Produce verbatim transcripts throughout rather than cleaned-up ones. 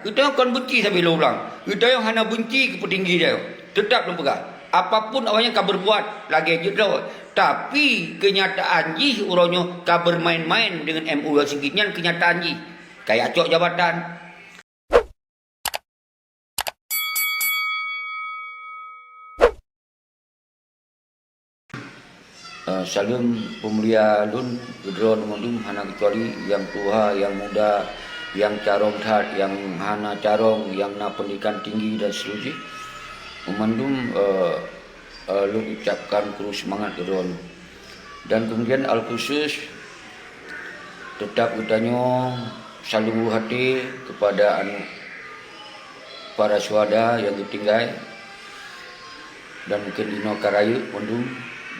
Geutanyoe kon beunci sabe lôn ulang. Geutanyoe hana beunci keu peutinggi tanyoe. Teutap lôn peugah, apapun awaknyan ka beurbuat lagée jeuet droe, tapi keunyataan jih uroe nyoe ka beurmain-main deungon M O U nyang sigit nyan keunyataan jih. Kaya cok jabatan. Eh, saleuem peumulia lôn keudroe mandum hana keucuali nyang tuha, nyang muda, nyang carông that, nyang hana carông, nyang na peundidikan tinggi dan seterusnya. Mandum, eh, eh, lôn ucapkan kru seumangat keudroe. Dan keumudian al khusus, teutap geutanyoe saleuem u hati keupada aneuk para syuhada nyang geutinggai, dan mungken inoe ka rayeuk mandum,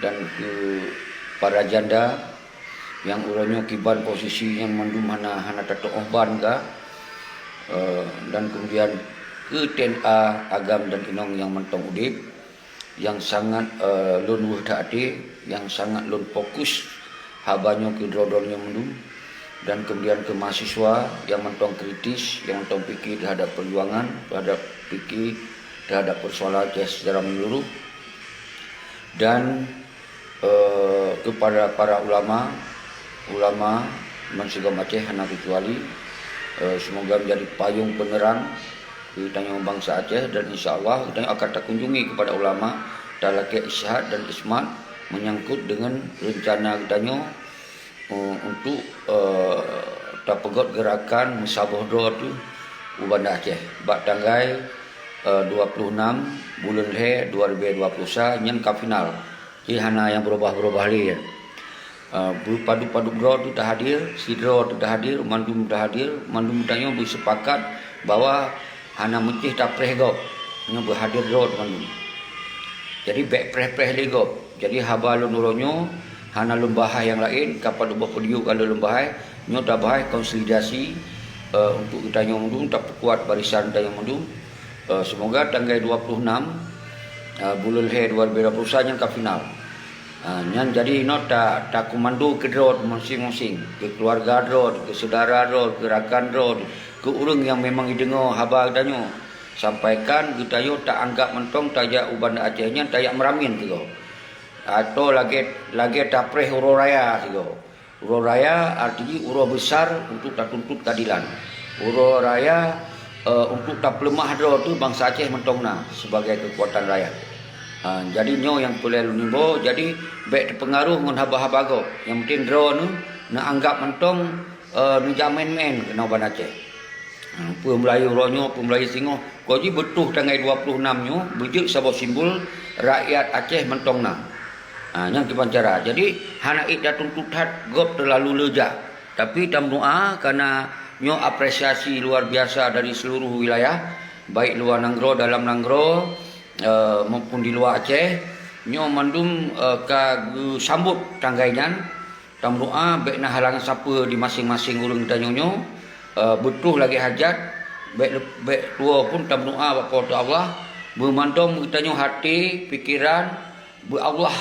dan keu para janda nyang uroe nyoe kiban posisi nyan mandum hana, hana tatuoh ban ka, eh, dan keumudian keu T N A agam dan inong nyang mantong udeb. Nyang sangat, eh, lôn weueh that até, nyang sangat lôn fokus haba nyoe keu droe-droe nyoe mandum, dan keumudian keu mahasiswa nyang mantong kritis, nyang mantong pike teuhadap peujuangan, teuhadap pike teuhadap peusoalan Aceh secara menyeluruh, dan, eh, keupada para ulama, ulama bansigom Aceh hana keucuali, eh, seumoga menjadi payong penerang geutanyoe bansa Aceh, dan insya Allah geutanyoe akan takunjungi keupada ulama, talakée isyarat dan ismat meunyangkot deungon reuncana geutanyoe, eh, untuk, eh, tapeugot geurakan meusaboh droe teuh u Banda Aceh bak tanggai, eh, dua puluh enam buleuen lhée dua ribée dua puluh sa nyan ka final. Jadi hana nyang beurubah-beurubah lé. Ah, beupadu-padu droe teuh tahadir, sidroe teuh tahadir, mandum tahadir, mandum tanyoe beusepakat bahwa hana meucéh tapreh gob, nyoe beuhadir droe teuh mandum. Jadi bék preh-preh lé gob. Jadi haba lôn uroe nyoe hana lôn bahas nyang laén, ka padub boh video ka lôn bahas, nyoe tabahas konsolidasi, eh, untuk geutanyoe mandum, tapeukuat barisan tanyoe mandum. Eh, seumoga tanggai dua puluh enam, eh, buleuen lhée dua ribée dua puluh sa nyan ka final. Ah, nyan jadi inoe ta, takomando keu droe masing-masing, keu keuluwarga droe, keu syedara droe, keu rakan droe, keu ureuëng nyang memang jideungoe haba geutanyoe. Sampaikan geutanyoe taanggab mantong tajak u Banda Aceh nyan tajak meuramin sigoe. Atau lagée, lagée tapreh uroe raya sigoe. Uroe raya arti jih uroe besar untuk tatuntut keadilan. Uroe raya, eh, untuk tapeuleumah droe teuh bansa Aceh mantong na sebagai keukuatan rakyat. Ha, jadi nyoe nyang peureulée lôn imbau, jadi bék teupeungaruh ngon haba-haba gob. Nyang penting droe neuh neuanggab mantong, eh, neujak mén-mén keunoe Banda Aceh. Ha, peue Meulayu uroe nyoe, peue Meulayu singoh, kon jih beutoh tanggai dua puluh enam nyoe beujeuet saboh simbol rakyat Aceh mantong na. Ha, nyan kiban cara. Jadi hana ék tatuntut that gob teulalu le jak. Tapi tameudoá kareuna nyoe apresiasi luar biasa dari seluruh wilayah, baik luwa nanggroe, dalam nanggroe, eh, maupun di luwa Aceh. Nyoe mandum, eh, ka geusambot tanggai nyan. Tameudoá bék na halangan sapeue di maséng-maséng ureuëng tanyoe nyoe, eh, beutoh lagée hajat, bék leup-, bék tuwoe pun tameudoá bak Po teu Allah, beumandum geutanyoe até, pikeran, beu Allah,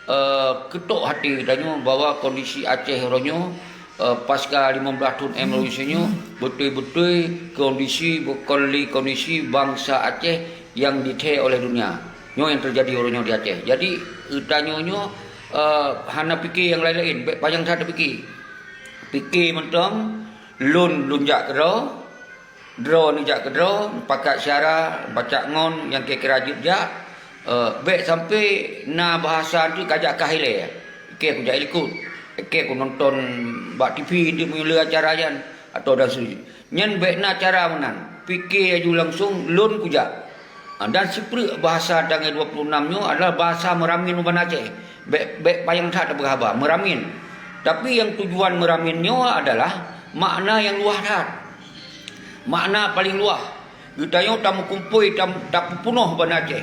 eh, keutok até geutanyoe bahwa kondisi Aceh uroe nyoe, eh, pasca lima belas thon M R O U nyoe, beutôi-beutôi kondisi bukon lé kondisi bansa Aceh nyang dithée oleh dunia. Nyoe nyang teujadi uroe nyoe di Aceh. Jadi, geutanyoe nyoe, eh, hana pike nyang laén-laén, bék panyang that tapike. Pike mantong, lôn, lôn jak keudroe, droe neujak keudroe, pakat syara, pacak ngon nyang kira-kira jeuet jak, eh, bék sampoe na bahasa tu kajak kah ilée. Ikée kujak ilikot, ikée kunonton bak T V di meunyoe le acara nyan, atau dan seterusnya. Nyan bék na cara meunan. Pike aju langsong lôn kujak. Ah, dan sipreuk bahasa tanggai dua puluh enam nyoe adalah bahasa meuramin u Banda Aceh. Bék, bék panyang that tapeugah haba, meuramin. Tapi nyang tujuan meuramin nyoe adalah makna nyang luwah that. Makna paleng luwah. Geutanyoe tameukumpôi, tam-, tapeupunoh Banda Aceh.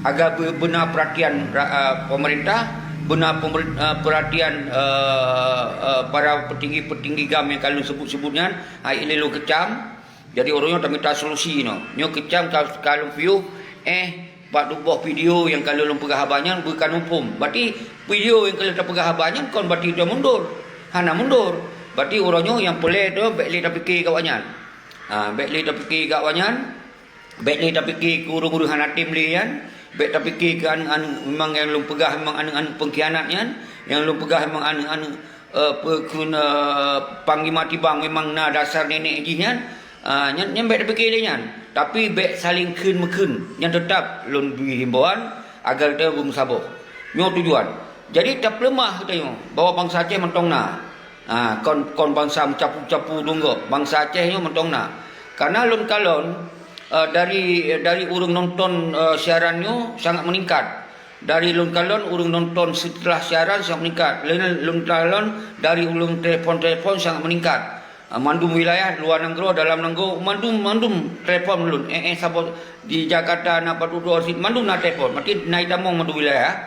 Agar beu-, beuna peuratian ra-, ah, pemerintah, beuna pemer-, ah, peuratian, eh, eh, para peutinggi-peutinggi gam nyang ka lôn sebut-sebut nyan, hai ilée lôn keucam. Jadi, ureuëng nyoe tamita solusi nyoe. Nyoe keucam ka, ka lôn piôh, eh, pat duboh video nyang ka lôn peugah haba nyan beuka muphom. Berarti video nyang ka lôn tapeugah haba nyan kon berarti dia mundur. Hana mundur. Berarti uroe nyoe nyang peureulée tu bék lé tapike keu awaknyan. Ha, bék lé tapike keu awaknyan, bék lé tapike keu ureuëng-ureuëng hana tem lé nyan, bék tapike keu aneuëk-aneuëk memang nyang lôn peugah memang aneuëk-aneuëk pengkhianat nyan, nyang lôn peugah memang aneuëk-aneuëk, eh, peue kheun, eh, panglima tibang memang na dasar nenek jih nyan, ah, nyan, nyan bék tapike lé nyan. Tapi bék saléng kheun meukheun, nyan teutab lôn bri himbauan agar geutanyoe beumeusaboh. Nyoe tujuan. Jadi tapeuleumah geutanyoe bahwa bansa Aceh mantong na. Ha, kon, kon bansa meucapu-capu dong gob, bansa Aceh nyoe mantong na. Karena lôn kalon, eh, dari, dari ureuëng nonton, eh, siaran nyoe sangat meningkat. Dari lôn kalon ureuëng nonton setelah siaran sangat meningkat. Lôn, lôn kalon dari ureuëng telepon-telepon sangat meningkat. Ah, mandum wilayah, luwa nanggroe, dalam nanggroe, mandum, mandum telepon lôn. Eh, eh, saboh di Jakarta na padub droe sit, mandum na telepon. Berarti na itamong mandum wilayah.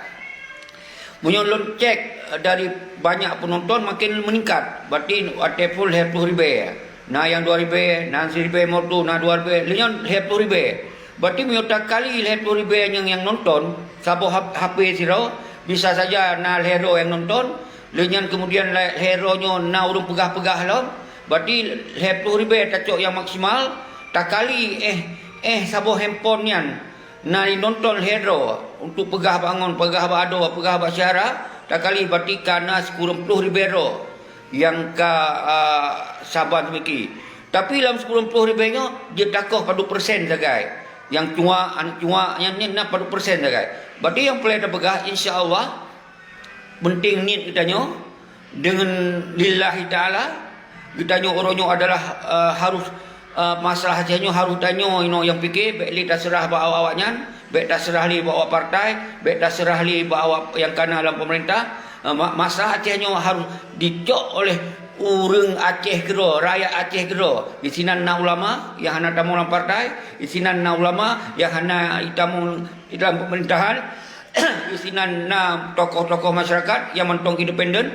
Meunyoe lôn cek, eh, dari banyak penonton makin meningkat. Berarti watée phon lhée ploh ribée. Na nyang dua ribée, na siribée moto, na dua ribée, lheueh nyan lhée ploh ribée. Berarti meunyoe takali lhée ploh ribée nyang, nyang nonton, saboh hap-, H P sidroe, bisa saja na lhée droe nyang nonton, lheueh nyan kemudian lhée droe nyoe na ureuëng peugah-peugah lom, berarti lhée ploh ribée tacok nyang maksimal, takali, eh, eh, saboh handphone nyan. Na inonton lhée droe, untuk peugah bak ngon, peugah bak adoe, peugah bak syedara, takali berarti ka na sikureueng ploh ribée droe nyang ka, a, saban seumiki. Tapi lam sikureueng ploh ribée nyoe, jeuet takoh padub persen sagai. Nyang cuak, aneuëk cuak, nyan, nyan na padub persen sagai. Berarti nyang peureulée tapeugah, insya Allah, Penting niet geutanyoe deungon lillahi ta'ala. Geutanyoe uroe nyoe adalah, eh, harus, eh, masalah Aceh nyoe harus tanyoe inoe nyang pike, bék lé taseurah bak awak-awak nyan, bék taseurah lé bak awak partai, bék taseurah lé bak awak nyang kana lam pemerintah. Eh, ma-, masalah Aceh nyoe harus dicok oleh ureuëng Aceh keudroe, rakyat Aceh keudroe. Disinan na ulama nyang hana tamong lam partai, disinan na ulama nyang hana itamong di dalam pemerintahan. Disinan na tokoh-tokoh masyarakat nyang mantong independen,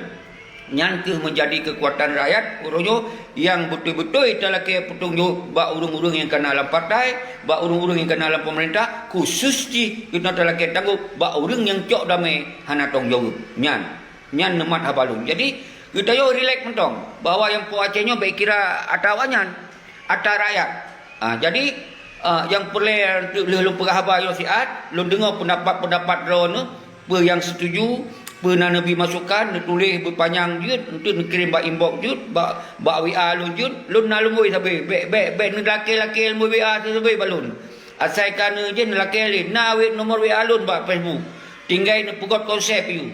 nyan kheueh meujadi keukuatan rakyat uroe nyoe nyang beutôi-beutôi talakée peutanggung jaweueb bak ureuëng-ureuëng nyang kana lam partai, bak ureuëng-ureuëng nyang kana lam pemerintah, khusus jih geutanyoe talakée tanggong bak ureuëng nyang cok damé hana tanggung jaweueb. Nyan, nyan neumat haba lôn. Jadi, geutanyoe rilek mantong bahwa nyang po Aceh nyoe bék kira ata awaknyan, ata rakyat. Ah, jadi, ah, nyang peureulée lheueh lôn peugah haba nyoe siat, lôn deungoe peundapat-peundapat droeneuh, peue nyang setuju, peue na neubi masukan, neutuléh beupanyang jeuet, eunteuk neukirém bak inbox jeuet, bak, bak W A lôn jeuet, lôn na lumbôi sabe, bék, bék, bék neulakée-lakée lumbôi W A sabe bak lôn. Asai ka neujeuet neulakée lé, na wét nomor W A lôn bak Facebook. Tinggai neupeugot konsep yue.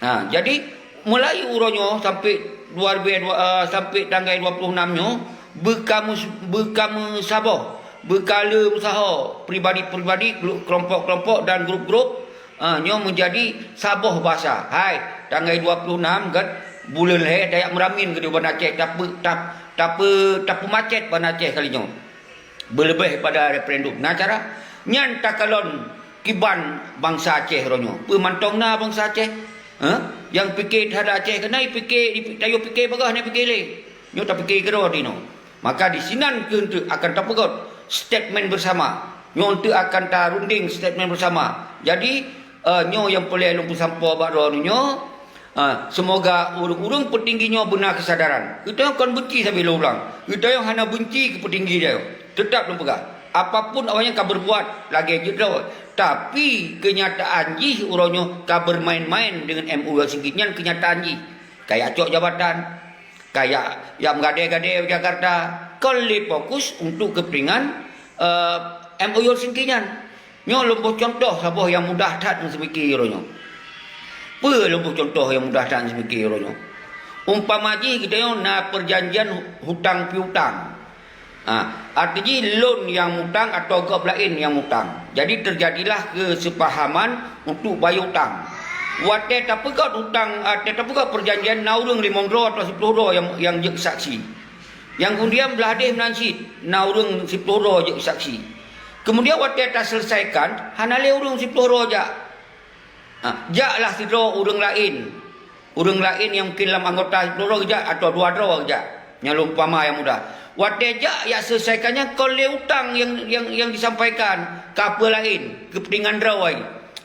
Ha, jadi, mulai uroe nyoe sampai dua ribée dua, eh, sampai tanggai dua puluh enam nyoe, beukamu-, beukameusaboh, beukaleusaho pribadi-pribadi, gru-, kelompok-kelompok dan grup-grup, eh, nyoe meujadi saboh basa. Hai, tanggai dua puluh enam gét buleuen lhée tajak meuramin keudeh Banda Aceh, tape-, tap-, tape-, tapeumacét Banda Aceh kali nyoe. Beuleubeh pada referendum. Na cara nyan takalon kiban bansa Aceh uroe nyoe. Peue mantong na bansa Aceh? Hah? Nyang pike teuhadap Aceh keunan pike, tayoe pike bagaih na pike lé. Nyoe tapike keudroe dinoe. Maka disinan kheueh eunteuk akan tapeugot statement bersama. Nyoe eunteuk akan tarunding statement bersama. Jadi, eh, nyoe nyang peureulée lôn peusampoe bak droeneuh nyoe, Ah, seumoga ureuëng-ureuëng peutinggi nyoe beuna keusadaran. Geutanyoe kon beunci sabe lôn ulang. Geutanyoe hana beunci keu peutinggi tanyoe. Teutap lôn peugah, apapun awaknyan ka beureubuat lagée jeuet droe, tapi keunyataan jih uroe nyoe ka beureumaén-maén deungon M O U Helsinki. Nyan keunyataan jih. Kajak cok jabatan, kajak, jak meugadée-gadée u Jakarta, kon lé fokus untuk keupeuntengan, eh, M O U Helsinki nyan. Nyoe lôn boh cuntoh saboh nyang mudah that ngon seumiki uroe nyoe. Peue lôn boh cuntoh nyang mudah that ngon seumiki uroe nyoe? Umpama jih geutanyoe na peujanjian hutang piutang. Ha, arti jih lôn nyang mutang atawa gob laén nyang mutang. Jadi teujadilah keuseupahaman untuk bayeue utang. Watée tapeugot hutang, watée tapeugot peujanjian na ureuëng limong droe atawa siplôh droe nyang, nyang jeuet saksi. Nyang keumudian blah deh meunan cit na ureuëng siplôh droe jeuet saksi. Keumudian watée taseuleusaikan, hana lé ureuëng siplôh droe jak. Ha, jaklah sidroe ureuëng laén. Ureuëng laén nyang mungken lam anggota siplôh droe geujak atawa dua droe geujak. Nyang lôn umpama nyang mudah. Watée jak, jak seuleusaikan nyan kon lé utang nyang, nyang, nyang disampaikan, ka peue laén, keupeuntengan droe.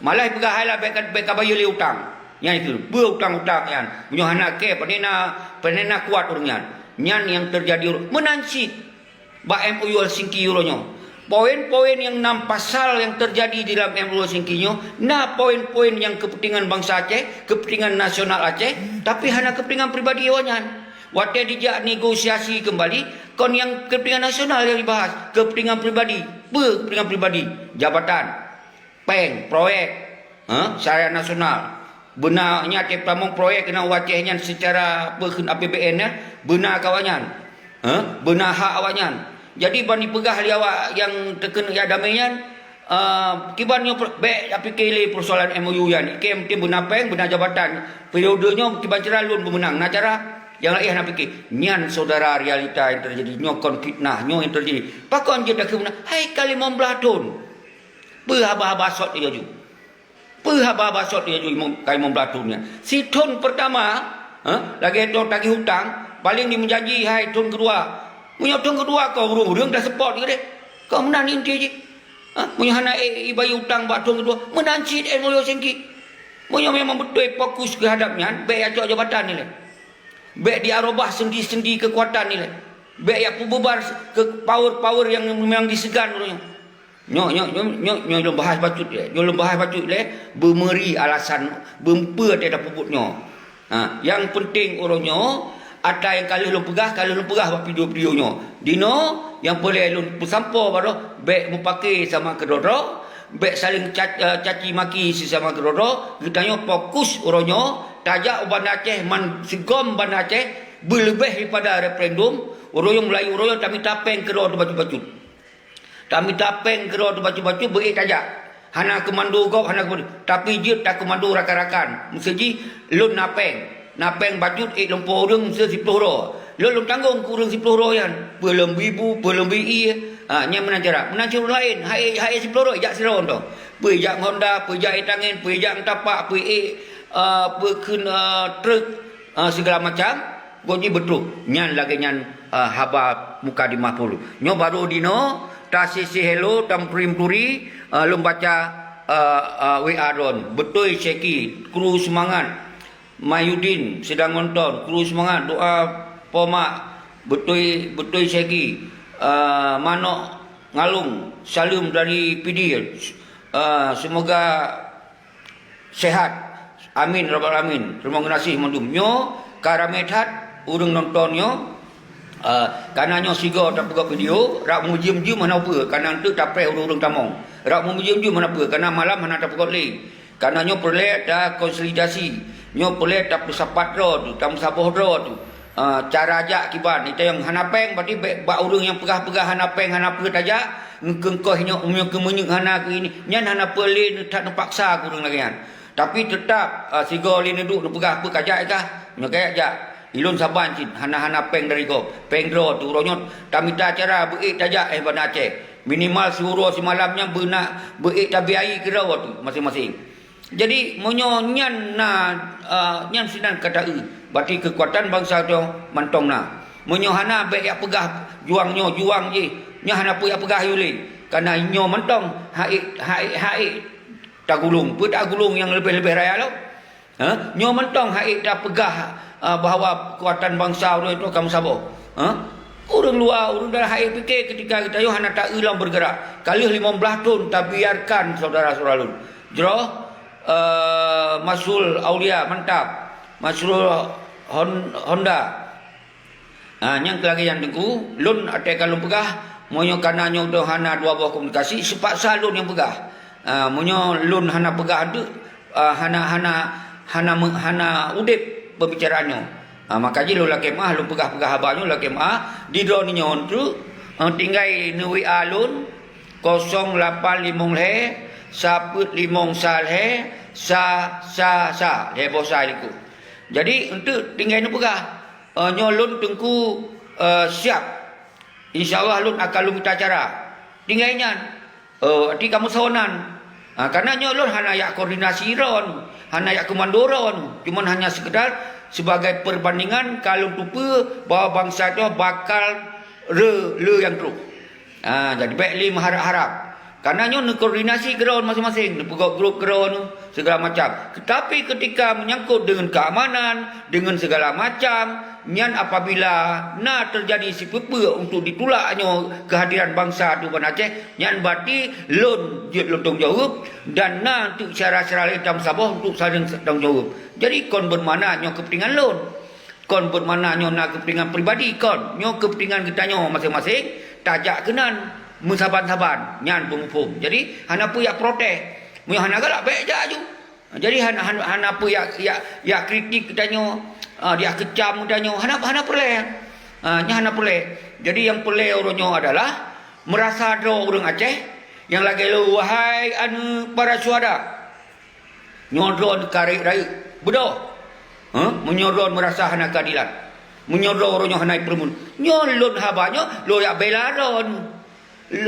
Malah peugah hai lah bék ka, bék ka bayeue lé utang. Nyan itu, peue utang-utang nyan. Meunyoe hana kée, pane na, pane na kuat ureuëng nyan. Nyan nyang teujadi ureuëng meunan cit. bak M O U Helsinki uroe nyoe. Poin-poin nyang nam pasal nyang teujadi di dalam M O U Helsinki nyoe, na poin-poin nyang keupeuntengan bansa Aceh, keupeuntengan nasional Aceh, tapi hana keupeuntengan pribadi awaknyan. Watée dijak negosiasi keumbali, kon nyang keupeuntengan nasional nyang dibahas, keupeuntengan pribadi. Peue keupeuntengan pribadi? Jabatan, péng, proyek, ha, secara nasional. Beuna nyan teutamong proyek keunan u Aceh nyan seucara peue kheun A P B N nyan, beuna keu awaknyan. Ha, beuna hak awaknyan. Jadi ban jipeugah lé awak nyang teukeun jak damé nyan, eh, kiban nyoe per-, bék tapike lé peusoalan M O U nyan. Ikei meusti beuna péng, beuna jabatan. Periode nyoe kiban cara lôn beumeunang. Na cara nyang laén hana pike. Nyan syedara realita nyang teujadi. Nyoe kon fitnah, nyoe nyang teujadi. Pakon jeuet takheun beuna? Hai ka limong blaih thon. Peue haba-haba sot laju? Peue haba-haba sot laju limong, ka limong blaih thon nyan? Sithon peurtama, ha, lagée thon tagih utang, paleng jimeujanji hai thon keudua. Meunyoe thon keudua kon ureuëng-ureuëng taseupôt keudeh. Kon meunan inti jih. Ha, meunyoe hana ék ibayeue utang bak thon keudua, meunan cit M O U Helsinki. Meunyoe memang beutôi fokus keuhadap nyan, bék jicok jabatan ilée. Bék jiarobah sendi-sendi keukuatan ilée. Bék jipeubeubar keu power-power nyang memang diseugan uroe nyoe. Nyoe, nyoe, nyoe, nyoe, nyoe lôn bahas bacut lé. Nyoe lôn bahas bacut lé, beumeuri alasan, beupeue teuh tapeubuet nyoe. Ha, nyang peunteng uroe nyoe, ata nyang ka lheueh lôn peugah, ka lheueh lôn peugah bak video-video nyoe. Dinoe, nyang peureulée lôn peusampoe baroe, bék mupake sama keudroe-droe, bék saléng ca-, eh, caci maki sisama keudroe-droe. Geutanyoe fokus uroe nyoe, tajak u Banda Aceh, man sigom Banda Aceh, beuleubeh daripada referendum, uroe nyoe mulai uroe nyoe tamita péng keudroe teuh bacut-bacut. Tamita péng keudroe teuh bacut-bacut, beu-ék tajak. Hana keumando gob, hana keumando. Tapi jeuet takeumando rakan-rakan. Meuseu jih lôn na péng. Na péng bacut ék lumpoe ureuëng meuseu siploh droe. Lôn, lôn tanggong keu ureuëng siploh droe nyan. Peue lom bibu, peue lom bi-ie. Ha, nyan meunan cara. Meunan cara laén. Hai, hai siploh droe, jak sidroe toh. Peue jak Honda, peue jak ék tangen, peue jak tapak, peue ék, eh, peue kheun, eh, truk, eh, segala macam. Gob jih beutôi. Nyan lagée nyan, eh, haba mukadimah peue. Nyoe barô dinoe, tasisi hello, tamprim turi, eh, lôn baca, eh, eh, W A droen. Beutôi Syeki, kru seumangat. Mayudin sidang nonton, kru seumangat, doa Pomak, beutôi, beutôi Syeki. Eh, Manok Ngalung, saleuem dari Pidie. Eh, semoga sehat. Amin rabbal alamin. Terima kasih mandum. Nyoe ka ramé that ureuëng nonton nyoe. Ah, kana nyoe sigoe tapeugah video, rab meujeuem-jeuem hana peue, kana enteuk tapreh ureuëng-ureuëng tamong. Rab meujeuem-jeuem hana peue, kana malam hana tapeugah lé. Kana nyoe peureulée takonsolidasi. Nyoe peureulée tapeusapat droe teuh, tameusaboh droe teuh. Ah, cara jak kiban, ita nyang hana péng, berarti bék bak ureuëng nyang peugah-peugah hana péng, hana peue tajak, ngeukeuengkoh nyoe, nyoe keumeunyeuk hana keu ini, nyan hana peue lé neuthat neupaksa keu ureuëng lagée nyan. Tapi teutab, ah, sigoe lé neuduek neupeugah peue kajak kah, nyoe kajak jak. Ilôn saban cit, hana-hana péng dari gob, péng droe teuh uroe nyoe tamita cara beu-ék tajak éh Banda Aceh. Minimal siuroe simalam nyan beuna beu-ék tabiayai keudroe teuh maséng-maséng. Jadi, meunyoe nyan na, eh, nyan sinan ka ta-eu, berarti keukuatan bansa nyoe mantong na. Meunyoe hana, bék jak peugah juang nyoe, juang jih. Nyan hana peue jak peugah yue lé. Kana nyoe mantong, hak ék, hak ék, hak ék tagulong. Peue tagulong nyang leubeh-leubeh raya lom? Ha? Nyoe mantong hak ék tapeugah, eh, bahwa keukuatan bansa ureuëng nyoe ka meusaboh. Ha? Ureuëng luwa, ureuëng dalam hak ék pike ketika geutanyoe hana ta-eu lom bergerak. Ka lheueh limong blaih thon tabiarkan saudara-saudara lôn. Jroh, eh, Masrul Aulia, mantap. Masrul Hon-, Honda. Ha, nyang keu lagée nyan Teungku, lôn até ka lôn peugah, meunyoe kana nyoe dong hana dua boh komunikasi, seupaksa lôn nyang peugah. Ha, meunyoe lôn hana peugah teuk, ha, hana, hana, hana me-, hana udeb peubicaraan nyoe. Ha, maka jih lôn lakée meuáh, lôn peugah-peugah haba nyoe lakée meuáh, di droeneuh nyoe teuk, ha, tinggai neu-W A lôn, kosong lapan limong lhée, sapeuet limong sa lhée, sa, sa, sa, lhée boh sa likot. Jadi, enteuk tinggai neupeugah, eh, nyoe lôn Teungku, eh, siab. Insya Allah lôn akan lôn mita cara. Tinggai nyan, eh, arti kamoe sawonan. Ha, karena nyoe lôn hana jak koordinasi droen, hana jak komando droen, cuman hanya sekedar sebagai perbandingan ka lôn tupeue bahwa bansa nyoe bakal re-, le nyang trok. Ha, jadi bék lé meuharab-harab. Karena nyoe neukoordinasi keudroe maséng-maséng, neupeugöt grup keudroe segala macam. Tetapi ketika menyangkut dengan keamanan, dengan segala macam, Nyan apabila na teujadi sipeue-peue untuk ditulak nyoe keuhadiran bansa di Banda Aceh, nyan berarti lôn jeuet lôn tanggung jaweueb dan na teuk syedara-syedara laén tameusaboh untuk saléng tanggung jaweueb. Jadi kon bermakna nyoe keupeuntengan lôn. Kon bermakna nyoe na keupeuntengan pribadi, kon. Nyoe keupeuntengan geutanyoe maséng-maséng tajak keunan meusaban-saban, nyan peumuphom. Jadi hana peue jak protes. Meunyoe hana galak, bék jak aju. Jadi hana, hana, hana peue jak, jak, jak kritik geutanyoe, ah, jak kecam geutanyoe, hana, hana peureulée. Ah, nyan hana peureulée. Jadi nyang peureulée uroe nyoe adalah meurasa droe ureuëng Aceh nyang lagée lôn, wahai aneuëk para syuhada. Nyoe droeneuh ka rayeuk-rayeuk, beudôh. Hah? Meunyoe droeneuh meurasa hana keuadilan, meunyoe droeneuh uroe nyoe hana jipeureumeun, nyoe lôn haba nyoe lôn jak bela droeneuh.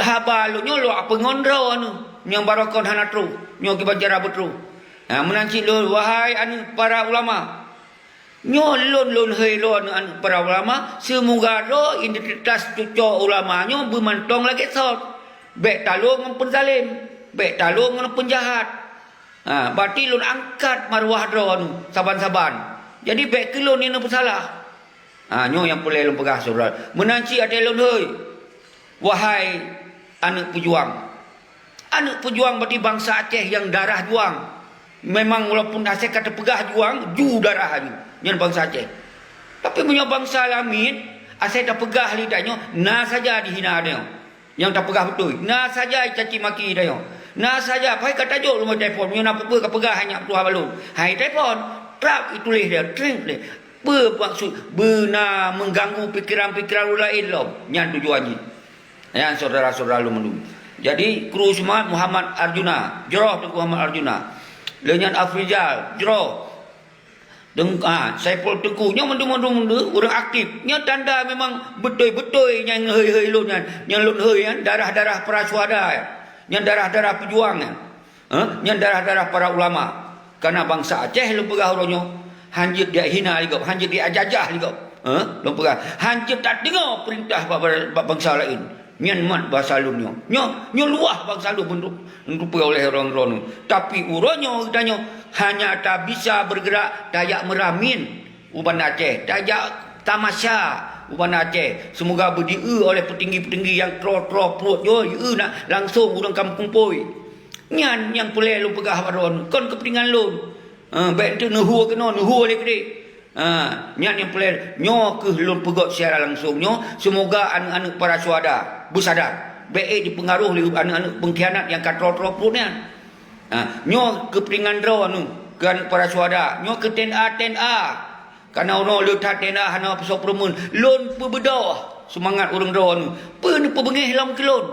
Haba lôn nyoe lôn jak peungon droeneuh nyang barokon hana troh, nyoe kiban cara beutroh. Ha, meunan cit lôn, wahai aneuëk para ulama, nyoe lôn, lôn hei droeneuh aneuëk para ulama, seumoga droe identitas cucoe ulama nyoe beumantong lagée sot. Bék talô ngon peuzalém, bék talô ngon peunjahat. Ha, berarti lôn angkat maruah droeneuh saban-saban. Jadi bék keu lôn nyang neupeusalah. Ha, nyoe nyang peureulée lôn peugah, syedara. Meunan cit até lôn hôi, wahai aneuëk peujuang. Aneuëk peujuang berarti bansa Aceh nyang darah juang. Memang walaupun asai ka teupeugah juang, ju darah aju. Nyan bansa Aceh. Tapi meunyoe bansa lamiet, asai tapeugah lé tanyoe, na saja dihina tanyoe. Nyang tapeugah beutôi, na saja caci maki tanyoe. Na saja, pai ka tajok rumoh telepon, meunyoe na peue-peue ka peugah hana tuha balon. Hai telepon, trap ituléh dia, tring lé. Peue maksud beuna mengganggu pikiran-pikiran ureuëng laén lom? Nyan tujuan jih. Nyan syedara-syedara lôn mandum. Jadi, kru semangat Muhammad Arjuna, jroh Teungku Muhammad Arjuna. Lheueh nyan Afrizal, jroh. Deung-, ah, Saiful Teungku, nyoe mandum-mandum ureuëng aktif. Nyoe tanda memang beutôi-beutôi nyang hei-hei lôn nyan, nyang lôn hei nyan darah-darah para syuhada nyan. Nyan darah-darah peujuang nyan. Hah? Nyan darah-darah para ulama. Karena bansa Aceh lôn peugah uroe nyoe, hanjeuet dia hina lé gob, hanjeuet dia jajah lé gob. Hah? Lôn peugah, hanjeuet tadeungoe peurintah bak, bak, bak bansa laén. Nyan mat basa lôn nyoe. Nyoe, nyoe luwah basa lôn beuntuk, beuntuk peue oleh droeneuh. Tapi uroe nyoe geutanyoe hanya tabisa bergerak tajak meuramin u Banda Aceh, tajak tamasya u Banda Aceh. Seumoga beujieu oleh peutinggi-peutinggi nyang troh-troh pruet nyoe, jieu na langsong ureuëng kamoe kumpôi. Nyan nyang peureulée lôn peugah bak droeneuh, kon keupeuntengan lôn. Eh, bék teuk neuhue keunoe, neuhue lé keudeh. Ha, nyan nyang peureulée nyoe kheueh lôn peugét sicara langsong nyoe, seumoga aneuëk-aneuëk para syuhada beusadar, bék ék jipeungaroh lé aneuëk-aneuëk peungkhianat nyang ka troh-troh pruet nyan. Ha, nyoe keupeuntengan droeneuh keu aneuëk para syuhada, nyoe keu T N A, T N A. Karena uroe nyoe le that T N A hana soe peureumeun, lôn peubeudôh seumangat ureuëng droeneuh, peue neupeubeungéh lom keu lôn.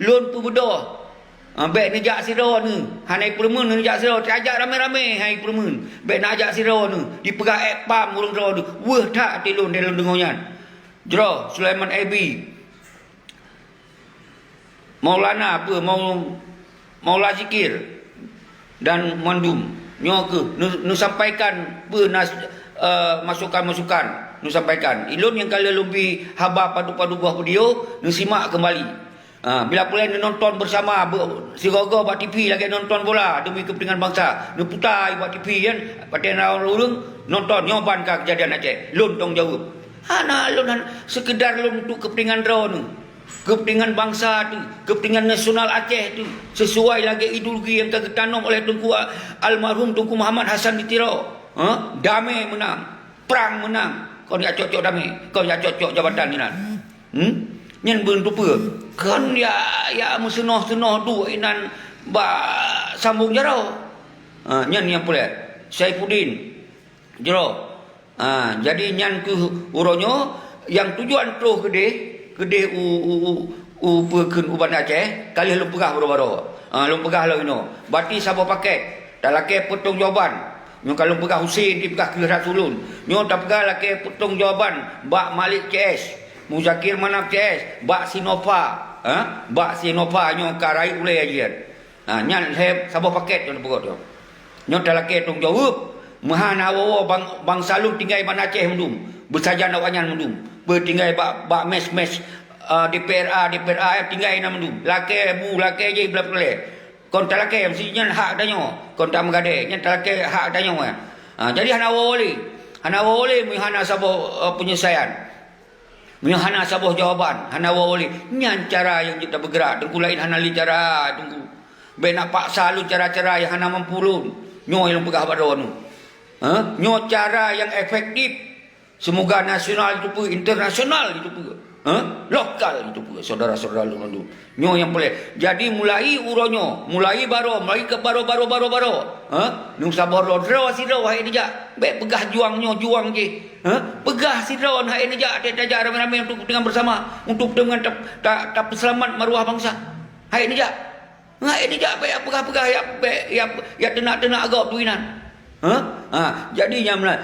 Lôn peubeudôh, ah, bék neujak sidroe neuh, hana jipeureumeun neujak sidroe, tajak ramé-ramé hana jipeureumeun, bék neujak sidroe neuh, jipeugah ék pam ureuëng droe neuh, weueh that até lôn, lôn deungoe nyan. Jroh, Sulaiman Aibi, Maulana peue, Mau-, Maula Zikir, dan mandum. Nyoe kheueh neu-, neusampaikan peue na, eh, masukan-masukan, neusampaikan. Ilôn nyang ka lheueh lôn bi haba padub-padub boh video, neusimak keumbali. Ha, bila pulai neunonton beusama be-, sigoe-goe bak T V lagée nonton bola demi keupeuntengan bansa. Neuputa bak T V nyan, patéh na ureuëng nonton, nyoe ban ka keujadian Aceh. Lôn tanggung jaweueb. Hana lôn han-, seukeudar lôn untuk keupeuntengan droeneuh. Keupeuntengan bansa teuh, keupeuntengan nasional Aceh teuh, sisuai lagée ideologi nyang ka geutanom oleh Teungku a-, almarhum Teungku Muhammad Hasan di Tiro. Ha? Damé meunang, prang meunang, kon jak cok-cok damé, kon jak cok-cok jabatan inan. Hmm? Nyan beuneupeue? Kon ya, ya meuseunoh-seunoh duek inan bak sambong jaroe. Ha, nyan nyang peureulée. Saifuddin, jroh. Ha, jadi nyan kheueh uroe nyoe nyang tujuan troh keudeh, keudeh u, u, u, u peue kheun u Banda Aceh, ka lheueh lôn peugah baroe-baroe. Ha, lôn peugah lom inoe. Bati saboh paket, talakée peutanggung jawaban. Nyoe ka lôn peugah Husen, dipeugah keu that ulôn. Nyoe tapeugah lakée peutanggung jawaban bak Malik C S, Muzakir Manaf C S, bak Sinova, ha? Bak Sinova nyoe ka rayeuk ulée ajian. Ha, nyan lhée saboh paket nyoe tapeugah nyoe. Nyoe talakée tanggung jaweueb, meuhana woe-woe bang-, bansa lôn tinggai Banda Aceh mandum, beusajan awaknyan mandum. Beutinggai bak, bak mes-mes, eh, D P R A, D P R A, tinggai na mandum. Lakée bu, lakée jih blah peureulée. Kon talakée, meusti nyan hak tanyoe. Kon tameugadée, nyan talakée hak tanyoe, eh. Ha, jadi hana woe-woe lé. Hana woe lé meunyoe hana saboh, eh, peunyeusaian. Meunyoe hana saboh jawaban, hana woe lé. Nyan cara nyang jeuet tabeugrak. Teungku, laén hana lé cara, Teungku. Bèk nak paksa lôn cara-cara nyang hana mampu lôn. Nyoe nyang lôn peugah bak droeneuh. Ha? Nyoe cara nyang efektif. Seumoga nasional jiteupeue, internasional jiteupeue. Ha? Lokal jiteupeue, syedara-syedara lôn mandum. Nyoe nyang peureulèe. Jadi, mulai uroe nyoe, mulai baroe, mulai keu baroe, baroe, baroe, baroe. Ha? Nyoe saboh droe, droe sidroe hai neujak. Bèk peugah juang nyoe, juang jéh. Ha? Peugah sidroe hai neujak, tajak ramé-ramé untuk kepentingan bersama, untuk kepentingan ta-, ta-, tapeuseulamat maruah bansa. Hai neujak. Hai neujak, bèk peugah-peugah, ya, bèk, ya, ya teunak-teunak gob tu inan. Ha? Ha, jadi nyan meunan.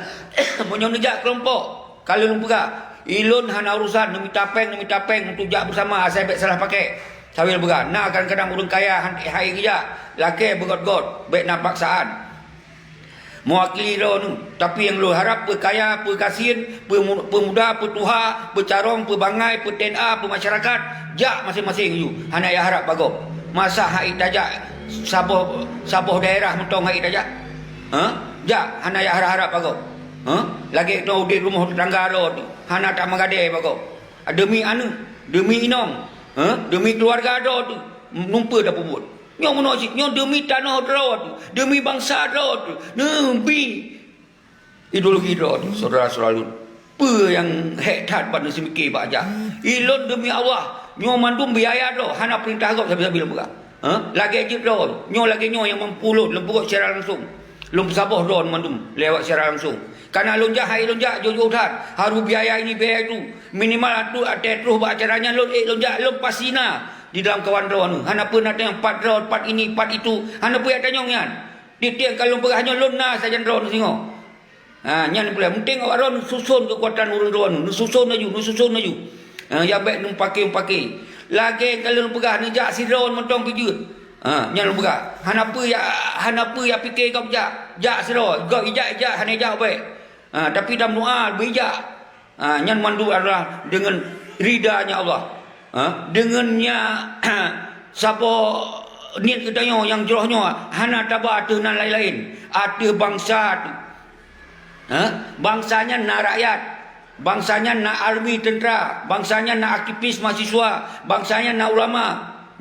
Meunyoe neujak keulompok, ka lheueh lôn peugah, ilôn hana urusan neumita pèng, neumita pèng untuk jak beusama, asai bèk salah pakèk. Sabe lôn peugah, na kadang-kadang ureueng kaya han-, hai geujak, lakèe beugöt-göt, bèk na paksaan. Mewakili droeneuh, tapi nyang lôn harap peue kaya, peue gasien, peue mu-, peue muda, peue tuha, peue carông, peue bangai, peue T N A, peue masyarakat, jak maséng-maséng ju, hana yah harap bak gob. Masa hai tajak saboh, saboh daerah mantong hai tajak? Ha? Jak, hana yah harap-harap bak gob. Ha? Lagèe keunoe udép rumoh tetangga droe teuh, hana tameugadée bak gob. Deumi aneuk, deumi inong, ha? Deumi keuluwarga droe teuh, numpue tapeubuet. Nyoe meunoe cit, nyoe deumi tanoh droe teuh, deumi bansa droe teuh, deumi ideologi droe teuh, syedara-syedara lôn. Peue nyang hék that bak neuseumike bak jak? Ilôn deumi Allah, nyoe mandum biaya droe, hana peurintah gob sabe-sabe lôn peugah. Ha? Lagèe jeuet droe, nyoe lagèe nyoe nyang mampu lôn, lôn peugot secara langsung. Lôn peusaboh droe mandum lewat secara langsung. Kana lôn jak, hai lôn jak, jujur that, harus biaya ini, biaya itu. Minimal atu, watèe troh bak acara nyan lôn ék lôn jak, lôn pasti na di dalam kawan droeneuh. Hana peue na tanyong pat droe, pat ini, pat itu. Hana peue jak tanyong nyan. Tiep-tiep ka lôn peugah nyoe lôn na sajan droeneuh singoh. Ha, nyan peureulèe. Meunteng awak droeneuh neususon keukuatan ureueng droeneuh. Neususon laju, neususon laju. Ha, ya bèk neupake-pake. Lagèe ka lôn peugah, neujak sidroe mantong pih jeuet. Ha, nyan lôn peugah. Hana peue ya, hana peue ya pike gob jak. Jak sidroe. Gob ijak, ijak, hana ijak bèk. Ha, tapi lam doa beujak. Ha, nyan mandum adalah deungon ridanya Allah. Ha, deungon nya, saboh niet geutanyoe nyang jroh nyoe hana taba ateueh nan laén-laén, ateueh bansa teuh. Ha, bansa nyan na rakyat, bansa nyan na army teuntra, bansa nyan na aktivis mahasiswa, bansa nyan na ulama,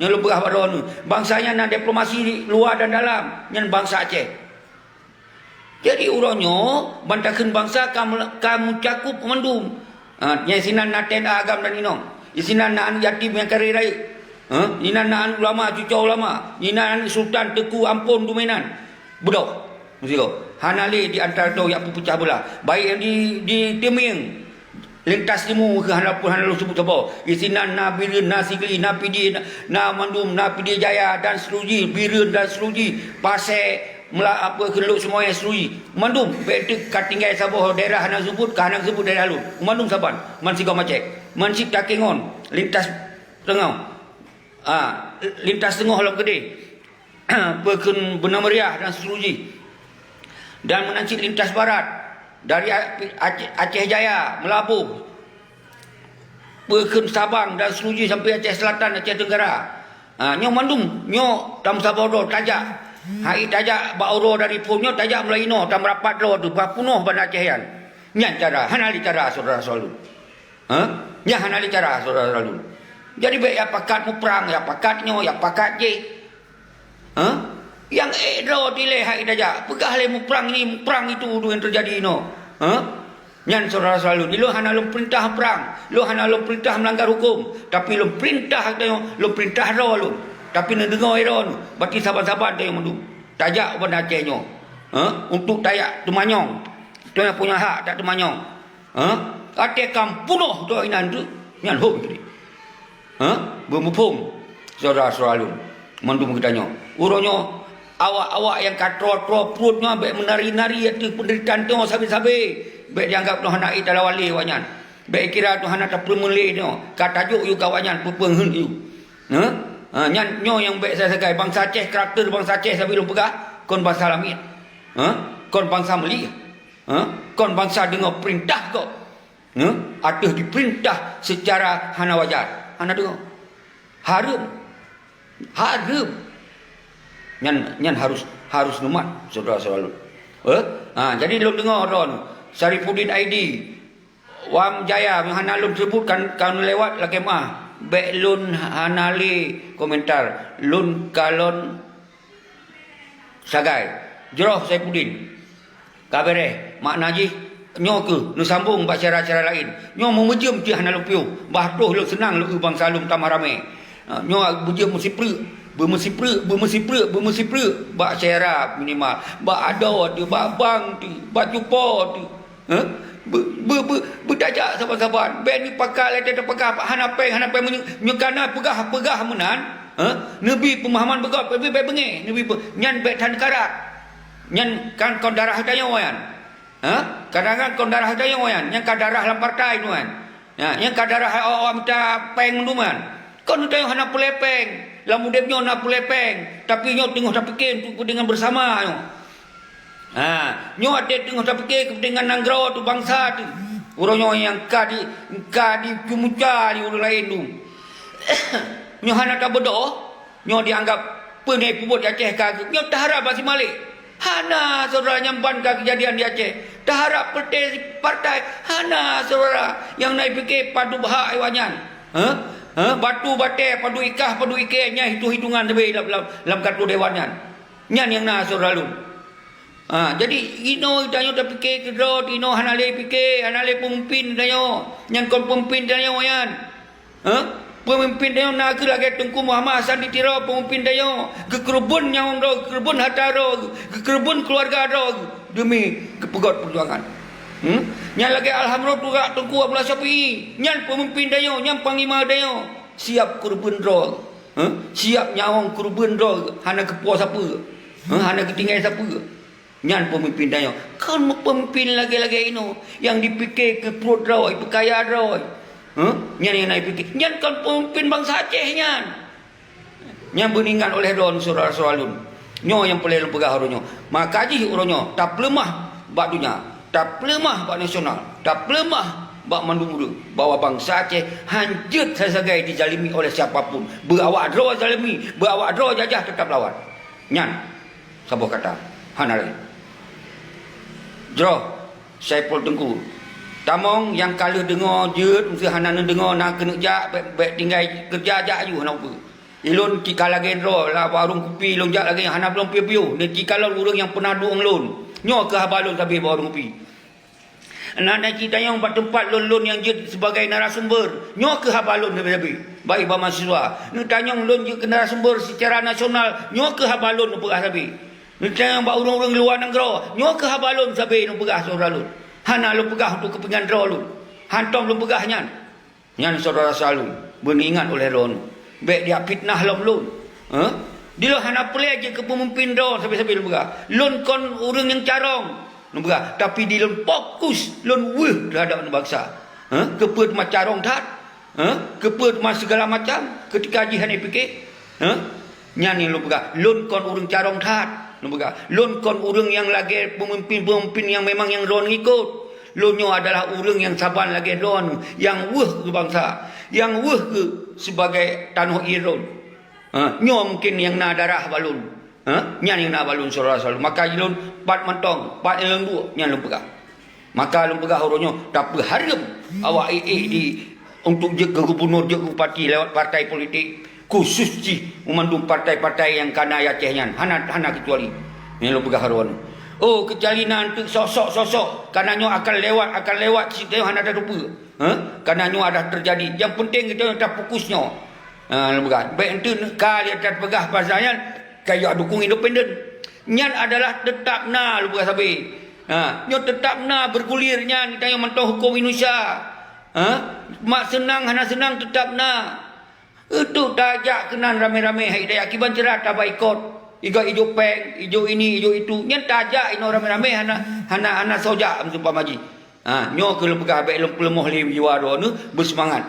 nyang lôn peugah bak droeneuh, bansa nyan na diplomasi luwa dan dalam, nyan bansa Aceh. Jadi uroe nyoe ban takheun bansa ka mel-, ka meucakup mandum. Ha, nyang sinan na T N A agam dan inong. Sinan na aneuk yatim nyang kareh rayeuk. Ha, inan na aneuk ulama, cucoe ulama. Inan aneuk sultan, teuku, ampôn, dumé nan. Beudôh. Meusigoe. Hana lé di antara droe nyang peupeucah beulah. Baik nyang di, di Teumieng. Lintas timu keuh hana pun hana lôn seubut saboh. Isinan na Bireuen, na Sigli, na Pidie, na, na mandum, na Pidie Jaya dan seterusjih, Bireuen dan seterusjih, Pasè, Mela-, apa keuh Lhokseumawe seterusjih. Mandum, bèk teuk ka tinggai saboh daerah hana seubut, ka hana seubut daerah lôn. Mandum saban, man sigoe macet. Man cit Takengon, lintas teungoh. Ah, lintas teungoh lom keudeh. Peue kheun Beuna Meriah dan seterusjih. Dan meunan cit lintas barat, dari A-, Aceh, Aceh Jaya, Meulaboh, peue kheun Sabang dan seterusjih sampai Aceh Selatan, Aceh Tenggara. Ha, nyoe mandum, nyoe tam saboh droe tajak. Hai tajak bak uroe dari phon nyoe tajak mulai inoe, tam rapat droe teuh, bah punoh Banda Aceh nyan. Nyan cara, hana lé cara syedara-syedara lôn. Ha? Nyan hana lé cara syedara-syedara lôn. Jadi bèk ya pakat muprang, ya pakat nyoe, ya pakat jéh. Ha? Nyang ék droe dilèe hai tajak. Peugah lé muprang ini, muprang itu, tu yang terjadi inoe. Ha? Nyan syedara-syedara lôn. Lôn hana lôn peurintah muprang. Lôn hana lôn peurintah meulanggar huköm. Tapi lôn peurintah tanyoe, lôn peurintah droe lôn. Tapi neudeungoe droe, berarti saban-saban tanyoe mandum. Tajak u Banda Aceh nyoe. Ha? Untuk tajak teumanyong. Tanyoe punya hak tajak teumanyong. Ha? Watèe ka punoh droe inan tu, nyan hom tadi. Ha? Beumuphom, syedara-syedara lôn, mandum geutanyoe. Uroe nyoe, awak-awak nyang ka troe-troe pruet nyoe bèk meunari-nari ateueh peundeuritaan tanyoe sabe-sabe. Bèk jianggab tanyoe hana ék talawan lé awak nyan. Bèk jikira tanyoe hana tapeureumeun lé tanyoe. Ka tajok yue keu awak nyan, peue-peue heuet yue. Ha? Ha, nyan nyoe nyang bèk sagai-sagai. Bansa Aceh, karakter bansa Aceh sabe lôn peugah, kon bansa lamiet. Ha? Kon bansa meulieh. Ha? Kon bansa deungoe peurintah kok. Ha? Ateueh dipeurintah seucara hana wajar. Hana deungoe. Hareuem. Hareuem. Nyan, nyan harus, harus neumat, syedara-syedara lôn. Eh? Ha, jadi lôn deungoe droeneuh. Sarifuddin Aidi, Wam Jaya, hana lôn seubut kan, kan lewat lakée meuah. Bék lôn hana lé komentar. Lôn kalon sagai. Jroh Saifuddin. Ka beureh, makna jih nyoe keuh neusambong bak syedara-syedara laén. Nyoe meumeujeuem cit hana lôn piôh, bah troh lôn seunang lôn eu bansa lôn tamah ramé. Ha, nyoe beujeuet meusipreuk, beumeusipreuk, beumeusipreuk, beumeusipreuk bak syedara minimal, bak adoe teuh, bak bank teuh, bak cupo teuh. Ha? Be-, be-, be-, beutajak saban-saban. Bék neupakat lé teuh tapakat, hana péng, hana péng meunyoe, nyoe kana peugah-peugah meunan, ha? Neubi peumahaman beugöt, tapi bék beungéh, neubi pe-, nyan bék that neukarat. Nyan kan kon darah tanyoe nyan. Ha? Kadang-kadang kon darah tanyoe nyan, nyan ka darah lam partai tu kan. Ya, nyan ka darah awak-awak mita péng mandum kan. Kon tanyoe hana peureulée péng, lam udeb nyoe na peureulée péng, tapi nyoe teungoh tapike untuk kepentingan bersama nyoe. Ha, nyoe até teungoh tapike kepentingan nanggroe tu, bansa tu. Uroe nyoe nyang ka di, ka dicumuca di ureuëng laén tu. Nyoe hana tabeudôh, nyoe dianggap peue nyang peubuet di Aceh ka, nyoe taharap bak si Malik. Hana, syedara, nyang ban ka keujadian di Aceh. Taharap peureté partai, hana, syedara, nyang na pike padub hak awaknyan. Ha? Ha? Batu batée, padub ikah, padub ikée, nyan hitung-hitungan leubeh lam, lam, lam kartu dewan nyan. Nyan nyang na, syedara lôn. Ha, jadi, inoe tanyoe tapike keudroe, inoe hana lé pike, hana lé peumimpin tanyoe. Nyan kon peumimpin tanyoe nyan. Ha? Peumimpin tanyoe na kheueh lagée Teungku Muhammad Hasan di Tiro, peumimpin tanyoe. Geukeureubeuen nyawöng droe, geukeureubeuen hareuta droe, geukeureubeuen keuluwarga droe deumi geupeugöt peujuangan. Hmm? Nyan lagée Alhamdulillah Teungku Abdullah Syafi'i. Nyan peumimpin tanyoe, nyan panglima tanyoe. Siab keureubeuen droe. Ha? Siab nyawöng keureubeuen droe, hana geupuwoe sapeue. Ha? Hana geutinggai sapeue. Nyan peumimpin tanyoe. Kon peumimpin lagée-lagée inoe nyang jipike keu pruet droe, peukaya droe. Huh? Nyan nyang na jipike. Nyan kon peumimpin bansa Aceh nyan. Nyan beuingat oleh droe syedara-syedara lôn. Nyoe nyang peureulée lôn peugah uroe nyoe. Maka jih uroe nyoe tapeuleumah bak donya, tapeuleumah bak nasional, tapeuleumah bak mandum ureuëng bahwa bansa Aceh hanjeuet sagai-sagai dizalimi oleh siapa pun. Beu awak droe zalimi, beu awak droe jajah, teutap lawan. Nyan. Saboh kata, hana laén. Jroh, Saipul Teungku. Tamong nyang ka lheueh deungoe jeuet, meuseu hana neudeungoe na keuneuk jak, bék, bék tinggai keureuja jak aju hana upeue. Ilôn ka lagée droe, lam warong kupi lôn jak lagée nyan hana lôn piôh-piôh, neukalon ureuëng nyang peunah duek ngon lôn. Nyoe keuh haba lôn sabe bak warong kupi. Na, na cit tanyong bak teumpat lôn-lôn nyang jeuet sibagai narasumber. Nyoe keuh haba lôn sabe-sabe, baik bak mahasiswa. Neutanyong lôn jeuet keu narasumber seucara nasional. Nyoe keuh haba lôn neupeugah sabe. Neutanyong bak ureuëng-ureuëng luwa nanggroe. Nyoe keuh haba lôn sabe neupeugah syedara lôn. Hana lôn peugah untuk keupeungan droe lôn. Hantom lôn peugah nyan. Nyan syedara saleuem, beuingat oleh droeneuh, bék jak fitnah lom lôn. Heh? Dilôn hana peureulée jeuet keu peumimpin droe sabe-sabe lôn peugah. Lôn kon ureuëng nyang carông, lôn peugah, tapi dilôn fokus lôn weueh teuhadap bansa. Heh? Keupeue teuma carông that? Heh? Keupeue teuma sigala macam keutika jih hana jipike? Heh? Nyan nyang lôn peugah, lôn kon ureuëng carông that, lôn peugah. Lôn kon ureuëng nyang lagée peumimpin-peumimpin nyang memang nyang droeneuh ikot. Lôn nyoe adalah ureuëng nyang saban lagée droeneuh, nyang weueh keu bansa, nyang weueh keu sibagai tanoh ie lôn. Ha, nyoe mungken nyang na darah bak lôn. Ha, nyan nyang na bak lôn syedara saleuem. Maka lôn pat mantong, pat nyang lôn buet, nyan lôn peugah. Maka lôn peugah uroe nyoe, tapeuhareuem awak ék-ék di, untuk jeuet keu gubunur, jeuet keu bupati lewat partai politik, khusus jih meumandum partai-partai nyang kana di Aceh nyan, hana, hana keucuali. Nyang lôn peugah uroe nyoe. Oh, keucuali na eunteuk sosok-sosok, kana nyoe akan lewat, akan lewat, cit nyoe hana tateupeue. Heh? Kana nyoe adah teujadi. Nyang peunteng geutanyoe tafokus nyoe. Ha, lôn peugah. Bék eunteuk ka lé tapeugah pasal nyan, kayok dukung independen. Nyan adalah teutap na, lôn peugah sabe. Ha, nyoe teutap na bergulir nyan, geutanyoe mantong huköm Indonesia. Ha? Mak seunang hana seunang teutap na. Eunteuk tajak keunan ramé-ramé hai daya kiban ceurat tabaikot. Iga ijok péng, ijok ini, ijok itu. Nyan tajak inoe ramé-ramé hana, hana, hana soe jak meuseumpama jih. Ha, nyoe keuh lôn peugah bék lôn peuleumoh lé jiwa droeneuh, beuseumangat.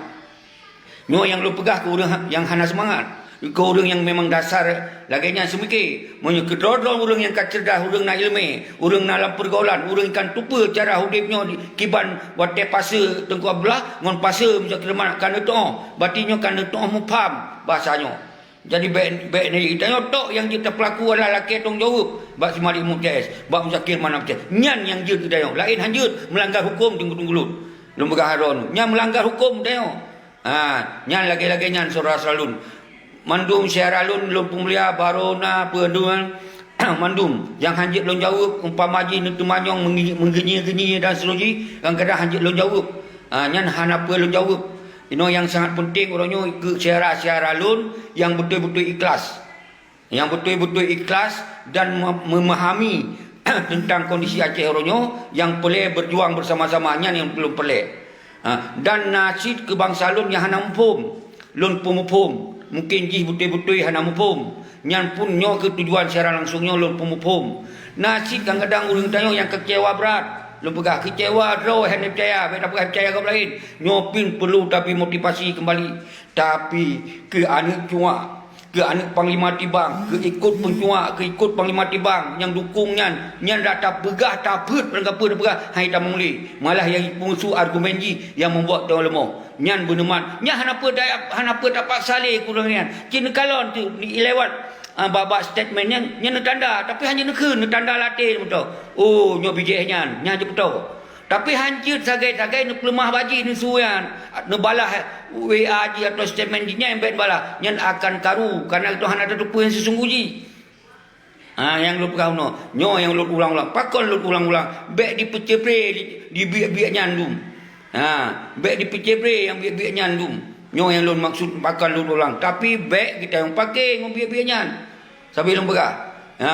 Nyoe nyang lôn peugah keu ureuëng ha-, nyang hana seumangat. Keu ureuëng nyang memang dasar lagée nyan seumike. Meunyoe keudroe-droe ureuëng nyang ka ceurdas, ureuëng na iéleumé, ureuëng na lam peurgaulan, ureuëng kan teupeue cara udeb nyoe di, kiban watée paseue Teungku Abdullah ngon paseue Muzakir Rahman ka neutuoh, bati nyoe ka neutuoh mupham basa nyoe. Jadi bék, bék na geutanyoe tok nyang jeuet tapeulaku adalah lakée tanggung jaweueb bak si Malik Muktaes, bak Muzakir Manaf teuh. Nyan nyang jeuet geutanyoe. Laén han jeuet, meulanggar huköm teungku-teungku lôn. Lôn peugah droeneuh, nyan meulanggar huköm geutanyoe. Ha, nyan lagée-lagée nyan syedara lôn. Mandum syedara lôn, lôn peumulia, barô na peue dua, mandum nyang han jeuet lôn jaweueb, umpama jih neuteumanyong meungi-, meugeunyi-geunyi dan seterusnya, kadang-kadang han jeuet lôn jaweueb. Ha, nyan hana peue lôn jaweueb. Inoe nyang sangat peunteng uroe nyoe keu syedara-syedara lôn nyang beutôi-beutôi ikhlas. Nyang beutôi-beutôi ikhlas dan me-, memahami teuntang kondisi Aceh uroe nyoe, nyang peureulée beujuang beusama-sama, nyan nyang lôn peureulée. Ha, dan na cit keu bansa lôn nyang hana muphom, lôn peumuphom. Mungken jih beutôi-beutôi hana muphom. Nyan pun nyoe keu tujuan siaran langsung nyoe lôn peumuphom. Na cit kadang-kadang ureuëng tanyoe nyang keucewa brat. Lôn peugah keucewa droe hana peucaya, bék tapeugah peucaya gob laén. Nyoe pih peurlu tapi motivasi keumbali. Tapi keu aneuëk cuak, keu aneuëk panglima tibang, keu ikot peucuak, keu ikot panglima tibang nyang dukong nyan, nyan dak tapeugah, tapeuet, barang kapeue tapeugah, hai tamong lé. Malah nyang jipeumusu argumen jih nyang membuat tanyoe leumoh. Nyan beuneumat. Nyan hana peue daya, hana peue tapaksa lé keu ureuëng nyan. Cit neukalon teuk lewat, ah, bak-bak statement nyan, nyan neutanda, tapi hana neukheun, neutanda lam até meutoh. Oh, nyoe bijéh nyan, nyan jipeutoh. Tapi han jeuet sagai-sagai neupeuleumah bak jih, neusue nyan, neubalah W A jih atau statement jih nyan bék neubalah, nyan akan karu, karena geutanyoe hana tateupeue nyang sisunggoh jih. Ha, nyang lôn peugah unoe, nyoe nyang lôn ulang-ulang. Pakon lôn ulang-ulang? Bék dipeucrebre di, di biek-biek nyan dum. Ha, bék dipeucrebre nyang biek-biek nyan dum. Nyoe nyang lôn maksud pakon lôn ulang. Tapi bék geutanyoe pake ngon biek-biek nyan. Sabe lôn peugah. Ha,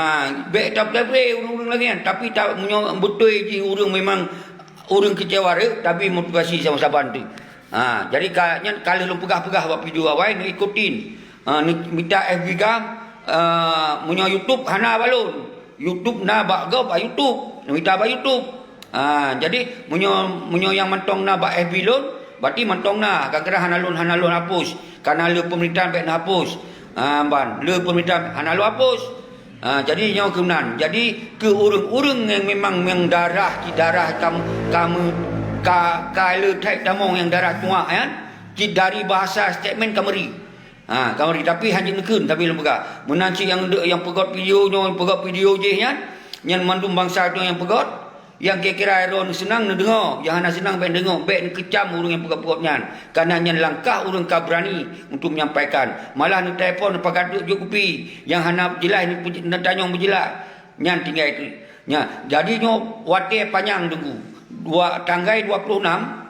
bék tapeucrebre ureuëng-ureuëng lagée nyan. Tapi ta-, meunyoe beutôi jih ureuëng memang ureuëng keucewa rhot, tapi motivasi sama saban tu. Ha, jadi ka, nyan ka lheueh lôn peugah-peugah bak video awai, neuikutin. Ha, neu-, mita F B GAM, eh, meunyoe YouTube hana bak lôn. YouTube na bak gob bak YouTube. Neumita bak YouTube. Ha, jadi meunyoe, meunyoe nyang mantong na bak F B lôn, berarti mantong na. Kadang-kadang hana lôn, hana lôn hapus. Karena le pemerintahan bék neuhapus. Ha, ban, le pemerintahan hana lôn hapus. Ha, jadi nyoe keunan. Jadi keu ureuëng-ureuëng nyang memang nyang darah, cit darah kam-, kame-, ka, ka le that tamong nyang darah tuak nyan, cit dari bahasa statement ka meuri. Ha, ka meuri, tapi han jeuet neukheun, tapi lôn peugah. Meunan cit nyang de-, nyang peugét video nyoe, nyang peugét video jih nyan, nyan mandum bansa tu nyang peugét, nyang kira-kira droe seunang neudeungoe, nyang hana seunang bék neudeungoe, bék neukeucam ureuëng nyang peugét-peugét nyan. Karena nyan langkah ureuëng ka beurani untuk menyampaikan. Malah neutelepon, neupakat duek jok kupi, nyang hana jeulaih neupeu-, neutanyong beujeulaih. Nyan tinggai tu. Nya, jadi nyoe watée panyang teungku. Dua, tanggai dua puluh enam,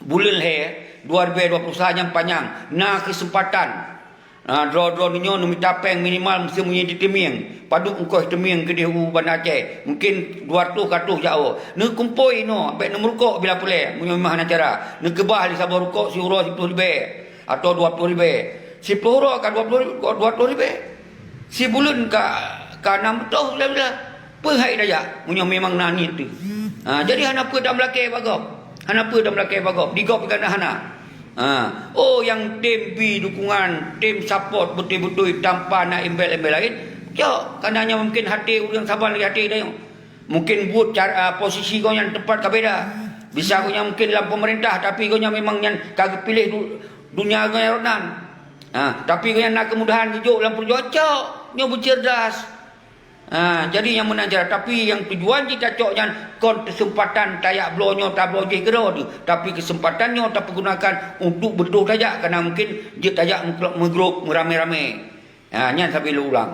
buleuen lhée dua ribée dua puluh sa nyang panyang, na keuseumpatan. Ha, droe-droe nyoe neumita péng minimal meuseumeunyoe jiteumieng. Padub ongkoh teumieng keudeh u Banda Aceh. Mungken dua ratus ka troh jak woe. Neukumpôi inoe, bék neumeurukok bila peureulée, meunyoe memang hana cara. Neukeubah lé saboh rukok siuroe siploh ribée atau dua ploh ribée. Siploh uroe ka dua ploh, dua ploh ribée. Sibuleuen ka, ka nam reutôh lé. Peue hai tajak, meunyoe memang na niet teuh. Ha, jadi hana peue tameulakée bak gob. Hana peue tameulakée bak gob. Di gob gata hana. Ha. Oh, nyang tem bi dukungan, tem support beutôi-beutôi tanpa na embel-embel laén. Cok, karena nyan mungken até ureuëng saban lagée até tanyoe. Mungken buet cara, posisi gobnyan teumpat ka beda. Bisa gobnyan mungken lam pemerintah, tapi gobnyan memang nyan ka geupiléh du-, donya gobnyan rot nan. Ha, tapi gobnyan na keumudahan geujok lam peujuangan, cok, nyoe beuceurdas. Ha, jadi nyang meunan cara, tapi nyang tujuan jih tacok nyan kon keuseumpatan tajak bloe nyoe tabloe jih keudroe teuh, tapi keuseumpatan nyoe tapeugunakan untuk beutôi tajak, karena mungken jeuet tajak meugrop meuramé-ramé. Ha, nyan sabe lôn ulang.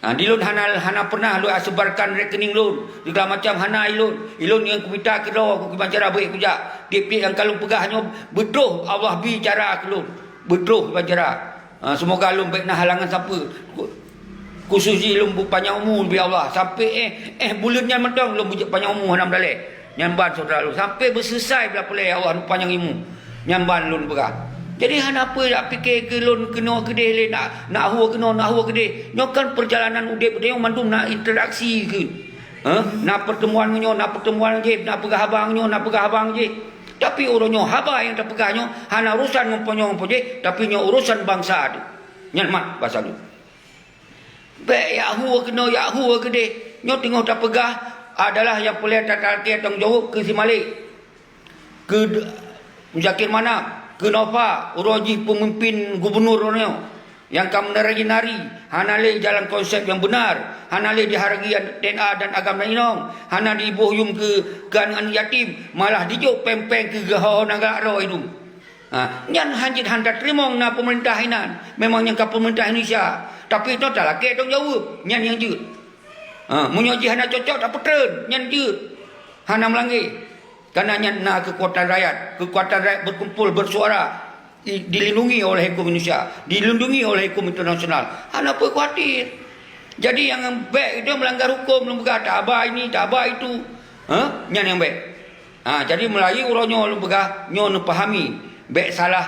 Ha, di lôn hana, hana pernah lôn sebarkan rekening lôn, segala macam hana ilôn. Ilôn nyang kumita keudroe, ku kiban cara beuet kujak. Tiep-tiep nyang ka lôn peugah nyoe beutroh Allah bi cara keu lôn. Beutroh kiban cara. Ha, seumoga lôn bék na halangan sapeue. Khusus jih lôn beupanyang umu bi Allah. Sampai eh, eh buleuen nyan mantong lôn beujeuet panyang umu hana meudaleh. Nyan ban syedara lôn, sampai beuseusai blah peureulée Allah neupanyang umu. Nyan ban lôn peugah. Jadi hana peue jak pike keu lôn keunoe keudeh lé, nak, nak hue keunoe, nak hue keudeh. Nyoe kan peurjalanan udeb geutanyoe mandum na interaksi keu. Hah? Na peurteumuan nyoe, na peurteumuan jih, na peugah haba nyoe, na peugah haba jih. Tapi uroe nyoe haba nyang tapeugah nyoe hana urosan ngon po nyoe ngon po jih, tapi nyoe urosan bansa teuh. Nyan mat basa lôn. Bék jak hue keunoe, jak hue keudeh. Nyoe teungoh tapeugah adalah nyang peureulée tatalakée tanggung jaweueb keu si Malik, keu Muzakir Manaf, keu Nova, uroe jih peumimpin gubunur uroe nyoe. Nyang ka meunari-nari, hana lé jalan konsep nyang beunar, hana lé dihargai T N A dan agam dan inong, hana diboh yum keu, keu aneuk-aneuk yatim, malah dijok péng-péng keu geuho-ho na galak droe itu. Ha, nyan hana jeuet, hana tateurimong na peumeurintah inan. Memang nyang ka peumeurintah Indonesia. Tapi toh talakée tanggung jaweueb, nyan nyang jeuet. Ha, meunyoe jih hana cocok, tapeutreun, nyan jeuet. Hana meulangge. Karena nyan na keukuatan rakyat. Keukuatan rakyat berkumpul, bersuara, i-, dilindungi oleh hukum Indonesia, dilindungi oleh hukum internasional. Hana peue khawatir. Jadi nyang bék itu melanggar hukum, lôn peugah tak aba ini, tak aba itu. Ha? Nyan nyang bék. Ha, jadi meulayeue uroe nyoe lôn peugah, nyoe neupahami, bék salah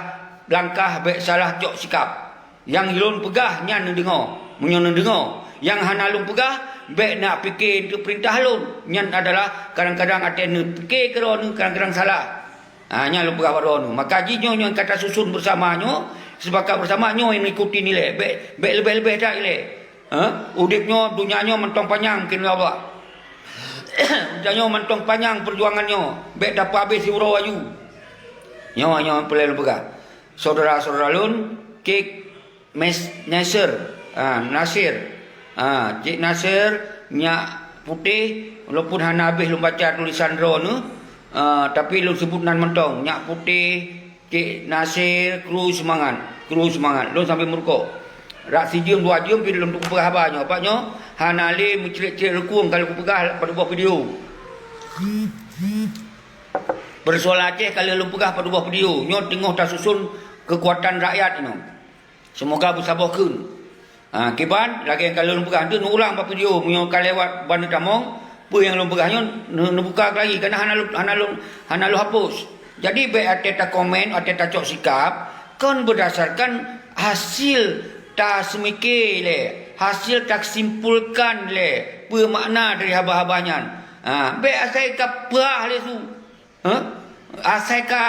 langkah, bék salah cok sikap. Nyang lôn peugah nyan neudeungoe. Meunyoe neudeungoe, nyang hana lôn peugah, bék nak pike keu peurintah lôn. Nyan adalah kadang-kadang até neupike keudroe neuh, kadang-kadang salah. Ha, nyan lôn peugah bak droeneuh. Maka jih nyoe nyang ka tasusun bersama nyoe, sepakat bersama nyoe nyang ikuti nilai. Bék, bék leubeh-leubeh that ilée. Ha? Udeb nyoe, donya nyoe mantong panyang mungken lé Allah. Donya nyoe mantong panyang peujuangan nyoe. Bék tapeuhabéh siuroe aju. Nyoe, nyoe peulée lôn peugah. Syedara-syedara lôn, kek Mes-, Nasir, ha, Nasir. Ha, Cik Nasir, nyak putéh, walaupun hana habéh lôn baca tulisan droeneuh, ha, tapi lôn seubut nan mantong. Nyak putéh, Cik Nasir, kru seumangat, kru seumangat. Lôn sambil meurukok. Rak sijeuem dua jeuem pih lôn tupeugah haba nyoe. Bak nyoe, hana lé meucrét-crét reukueng ka lôn peugah bak tuboh video. Peusoalan Aceh ka lheueh lôn peugah bak tuboh video. Nyoe teungoh tasusun keukuatan rakyat inoe. Seumoga beusaboh kheun. Ha, kiban, lagée nyang ka lôn peugah, neuulang bak video, meunyoe ka lewat ban neutamong, peue nyang lôn peugah nyoe, neu-, neubuka lagi, karena hana lôn, hana lôn, hana lôn hapus. Jadi, bék até takomen, até tacok sikap, kon berdasarkan hasil taseumiké lé, hasil tasimpulkan lé, peue makna dari haba-haba nyan. Ha, bék asai ka peugah lé su. Ha? Asai ka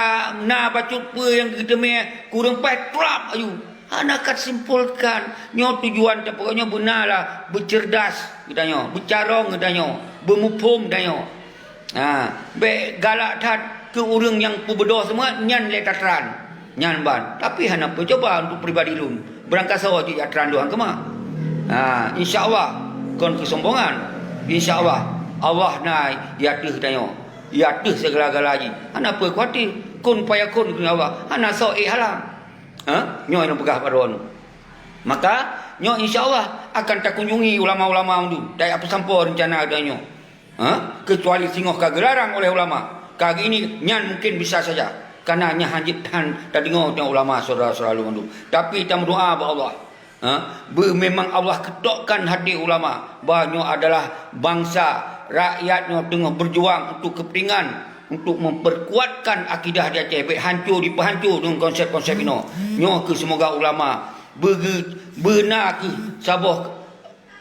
na bacut peue nyang geuteumé kureueng paih, trap aju. Hana ka simpulkan. Nyoe tujuan tapeugot nyoe beuna lah beuceurdas geutanyoe, beucarông geutanyoe, beumuphom geutanyoe. Ha, bék galak that keu ureuëng nyang peubeudoh seumeuet nyan lé tatran. Nyan ban, tapi hana peucuba untuk pribadi lôn. Beurangkasoe jih jak tran lôn keumah. Ha, insya Allah, kon keusombongan. Insya Allah, Allah na di ateueh geutanyoe, di ateueh segala-gala jih. Hana peue khawatir, kun fayakun keu Allah. Hana soe ék halang. Ha? Nyoe nyang peugah bak droeneuh. Maka, nyoe insya Allah akan takunjungi ulama-ulama mandum. Tajak peusampoe reuncana geutanyoe. Ha? Kecuali singoh ka geularang oleh ulama. Ka gini, nyan mungkin bisa saja. Karena nyan hana jeuet that tadeungoe teuh ulama, syedara-syedara lôn mandum. Tapi tameudoa bak Allah. Ha? Be-, memang Allah keutokkan hati ulama bahwa nyoe adalah bansa, rakyat nyoe teungoh berjuang untuk kepentingan, untuk memperkuatkan akidah di Aceh. Bék hanco dipeuhanco deungon konsep-konsep inoe. Nyoe keuh seumoga ulama beugeu-, beuna keuh saboh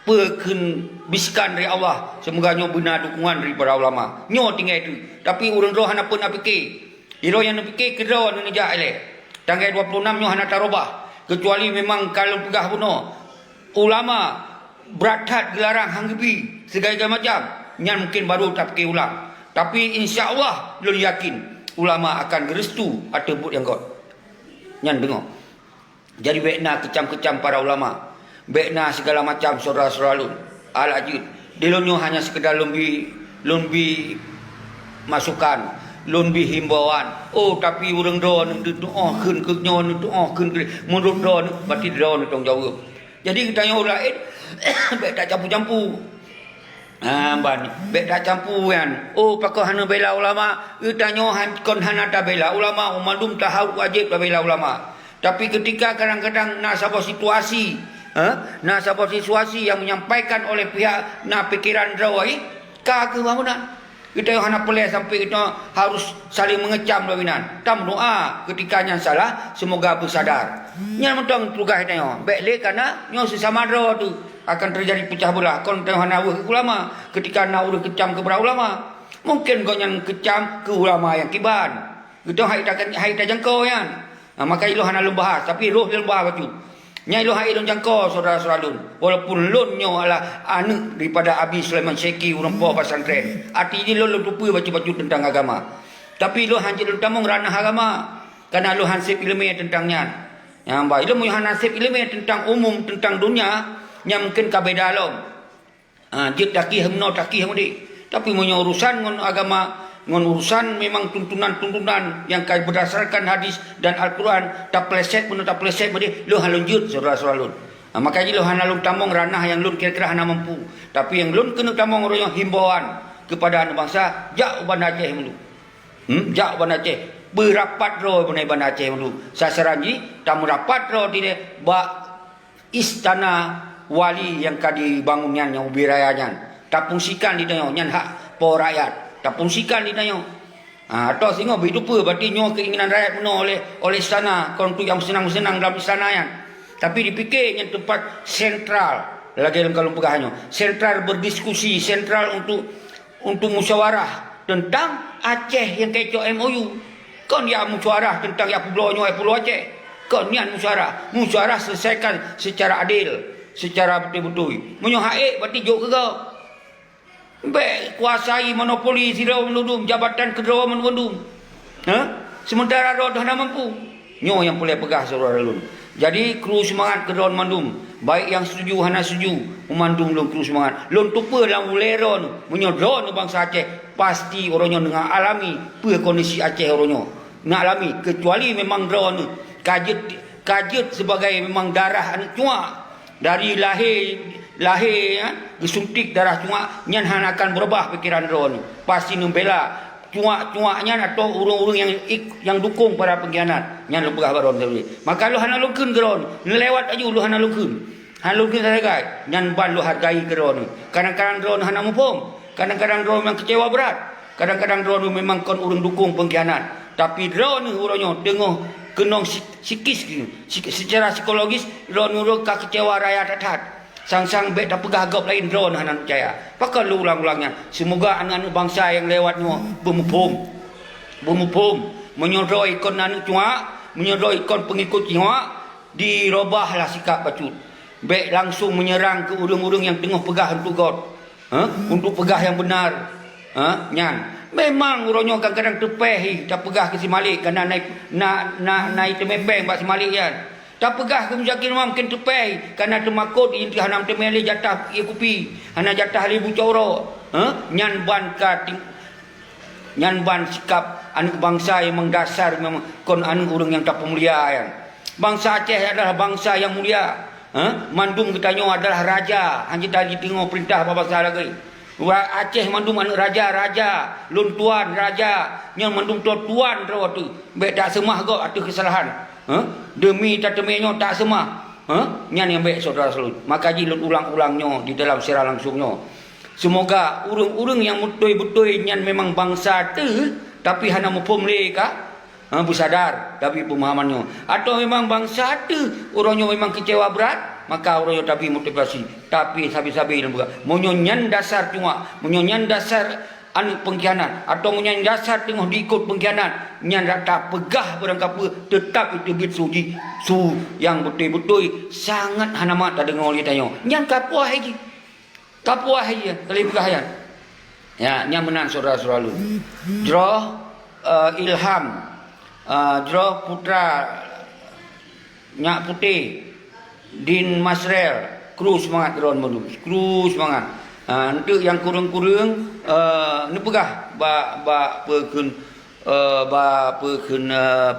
peue kheun bisikan dari Allah, seumoga nyoe beuna dukungan daripada ulama. Nyoe tinggai teuk. Tapi ureuëng droe hana peue na pike. Sidroe nyang neupike keudroe neuneujak ilée. Tanggai dua puluh enam nyoe hana tarubah. Kecuali memang ka lôn peugah bunoe, ulama brat that geularang han geubi, segala macam, nyan mungkin baru tapike ulang. Tapi insya Allah, lôn yakin, ulama akan geurestu ateueh buet nyang göt. Nyan deungoe. Jadi, bék na keucam-keucam para ulama. Bék na segala macam syedara-syedara lôn. Alah jeuet. Di lôn nyoe hanya sekedar lôn bi, lôn bi masukan, lôn bi himbauan. Oh, tapi ureuëng droeneuh neutuoh kheun keu nyoe, neutuoh kheun keu, meunurot droeneuh, berarti droeneuh tanggung jaweueb. Jadi, geutanyoe ureuëng laén, bék tacampu-campu. Ha, ban, bék tacampu nyan. Oh, pakon hana bela ulama, geutanyoe han-, kon hana tabela ulama, mandum taha-, wajéb tabela ulama. Tapi ketika kadang-kadang na saboh situasi, ha, na saboh situasi yang menyampaikan oleh pihak na pikiran droe, ka keuh bangunan. Geutanyoe hana peureulée sampai geutanyoe harus saling mengecam lom inan. Tameudoa ketika nyan salah, semoga beusadar. Nyan mantong tugaih geutanyoe. Bék lé kana nyoe sesama droe teuh akan terjadi pecah belah. Kon geutanyoe hana weueh keu ulama ketika na ureuëng keucam keu para ulama. Mungkin gobnyan keucam keu ulama nyang kiban. Geutanyoe hai ta-, hai tajangko nyan. Ha, maka ilôn hana lôn bahas, tapi roh lôn bahas bacut. Nyan ilôn hai lôn jangko syedara-syedara lôn. Walaupun lôn nyoe adalah aneuëk daripada Abi Sulaiman Syeki ureuëng poh pesantren. Arti jih lôn, lôn teupeue bacut-bacut teuntang agama. Tapi lôn han jeuet lôn tamong ranah agama. Karena lôn han sép iéleumé teuntang nyan. Nyang ba ileumu hana sép ileumé teuntang umum, teuntang dunia, nyan mungken ka beda lom. Ha, jeuet takieh meunoe, takieh meudéh. Tapi meunyoe urusan ngon agama, ngon urusan memang tuntunan-tuntunan nyang ka beurdasarkan hadis dan Al-Quran, tapeuleset meunoe, tapeuleset meudéh, lôn hana lôn jeuet, syedara-syedara lôn. Ha, maka jih lôn hana lôn tamong ranah nyang lôn kira-kira hana mampu. Tapi nyang lôn keuneuk tamong uroe nyoe himbauan keupada aneuk bansa, jak u Banda Aceh meundu. Hmm, jak u Banda Aceh. Beurapat droe ngon Banda Aceh meundu. Sasaran jih, tameurapat droe dilée bak istana wali nyang ka dibangun nyan, nyang ubé raya nyan. Tapungsikan di tanyoe, nyan hak po rakyat. Tapungsikan di tanyoe. Ha, atau singoh beutupeue, berarti nyoe keinginan rakyat meunoe oleh, oleh istana, kon untuk nyang meuseunang-meuseunang dalam istana nyan. Tapi dipike nyan teumpat sentral, lagée lôn ka lôn peugah nyoe. Sentral berdiskusi, sentral untuk, untuk musyawarah tentang Aceh nyang ka icok M O U. Kon ya musyawarah tentang ya peubloe nyoe, ya peubloe Aceh. Kon nyan musyawarah. Musyawarah selesaikan secara adil, secara beutôi-beutôi. Meunyoe hak ék, berarti jok keu gob. Bék kuasai monopoli sidroe mandum, jabatan keudroe mandum. Ha? Sementara droe hana mampu. Nyoe nyang peureulée peugah syedara lôn. Jadi, kru seumangat keu droe mandum. Baik nyang setuju hana setuju, mandum lôn kru seumangat. Lôn tupeue lam ulée droe, meunyoe droe bansa Aceh, pasti uroe nyoe neualami peue kondisi Aceh uroe nyoe. Neualami, kecuali memang droe ka jeuet, ka jeuet sebagai memang darah aneuk cuak. Dari lahé, lahé, ya, geusuntik darah cuak, nyan hana akan beurubah pikeran droe nyoe. Pasti neubela cuak-cuak nyan atau ureuëng-ureuëng nyang ik-, nyang dukong para pengkhianat. Nyan lôn peugah bak droe nyoe. Maka lôn hana lôn kheun keu droe nyoe. Neulewat aju lôn hana lôn kheun. Hana lôn kheun sagai. Nyan ban lôn hargai keu droe nyoe. Kadang-kadang droe nyoe hana muphom. Kadang-kadang droe memang kecewa berat. Kadang-kadang droe nyoe memang kon ureuëng dukong pengkhianat. Tapi droe nyoe uroe nyoe teungoh keunong si-, sikis, si-, secara psikologis droe nyoe ka kecewa raya that-that. Sang-sang bék tapeugah gob laén droe hana peucaya. Pakon lôn ulang-ulang nyan. Seumoga aneuëk-aneuëk bansa nyang lewat nyoe beumuphom. Beumuphom. Meunyoe droe kon aneuëk cuak, meunyoe droe kon peungikot cuak, dirubahlah sikap bacut. Bék langsung meunyeurang keu ureuëng-ureuëng nyang teungoh peugah untuk gob. Ha? Untuk peugah nyang beunar. Ha? Nyan. Memang uroe nyoe kadang-kadang teupéh hi tapeugah keu si Malik, kana na, na, na, na teumé péng bak si Malik nyan. Tapeugah keu Muzakir Imam mungken teupéh hi, kana teumakot i hana teumé lé jatah ie kupi, hana jatah lé bucok uroe. Ha? Nyan ban ka ting-, nyan ban sikap aneuëk bansa nyang memang dasar memang kon aneuëk ureuëng nyang tapeumulia nyan. Bansa Aceh adalah bansa nyang mulia. Ha? Mandum geutanyoe adalah raja, hana tadi teungoh peurintah bak bansa laén. Wa Aceh mandum aneuëk raja, raja, lôn tuan, raja, nyan mandum tu tuan droe teuh. Bék taseumah gob ateueh keusalahan. Ha? Deumi tateumé nyoe taseumah. Ha? Nyan nyang bék syedara lôn. Maka jih lôn ulang-ulang nyoe di dalam siaran langsung nyoe. Seumoga ureuëng-ureuëng nyang beutôi-beutôi nyan memang bansa teuh, tapi hana muphom lé ka, ha, beusadar, tapi peumahaman nyoe. Atau memang bansa teuh uroe nyoe memang kecewa berat, maka uroe nyoe tapi motivasi. Tapi sabe-sabe lôn peugah. Meunyoe nyan dasar cuak, meunyoe nyan dasar aneuëk pengkhianat, atau meunyoe nyan dasar teungoh diikot pengkhianat, nyan rata peugah barang kapeue, teutap iteubiet su jih, su nyang beutôi-beutôi sangat hana mat tadeungoe lé tanyoe. Nyan ka puas jih. Ka puas jih, ka lheueh peugah nyan. Ya, nyan meunan syedara-syedara lôn. Jroh, eh, Ilham, eh, jroh putra Nyak Putéh, Din Masrel, kru seumangat droe mandum, kru seumangat. Eh, eunteuk nyang kureueng-kureueng, eh, neupeugah bak, bak peue kheun, eh, bak peue kheun, eh,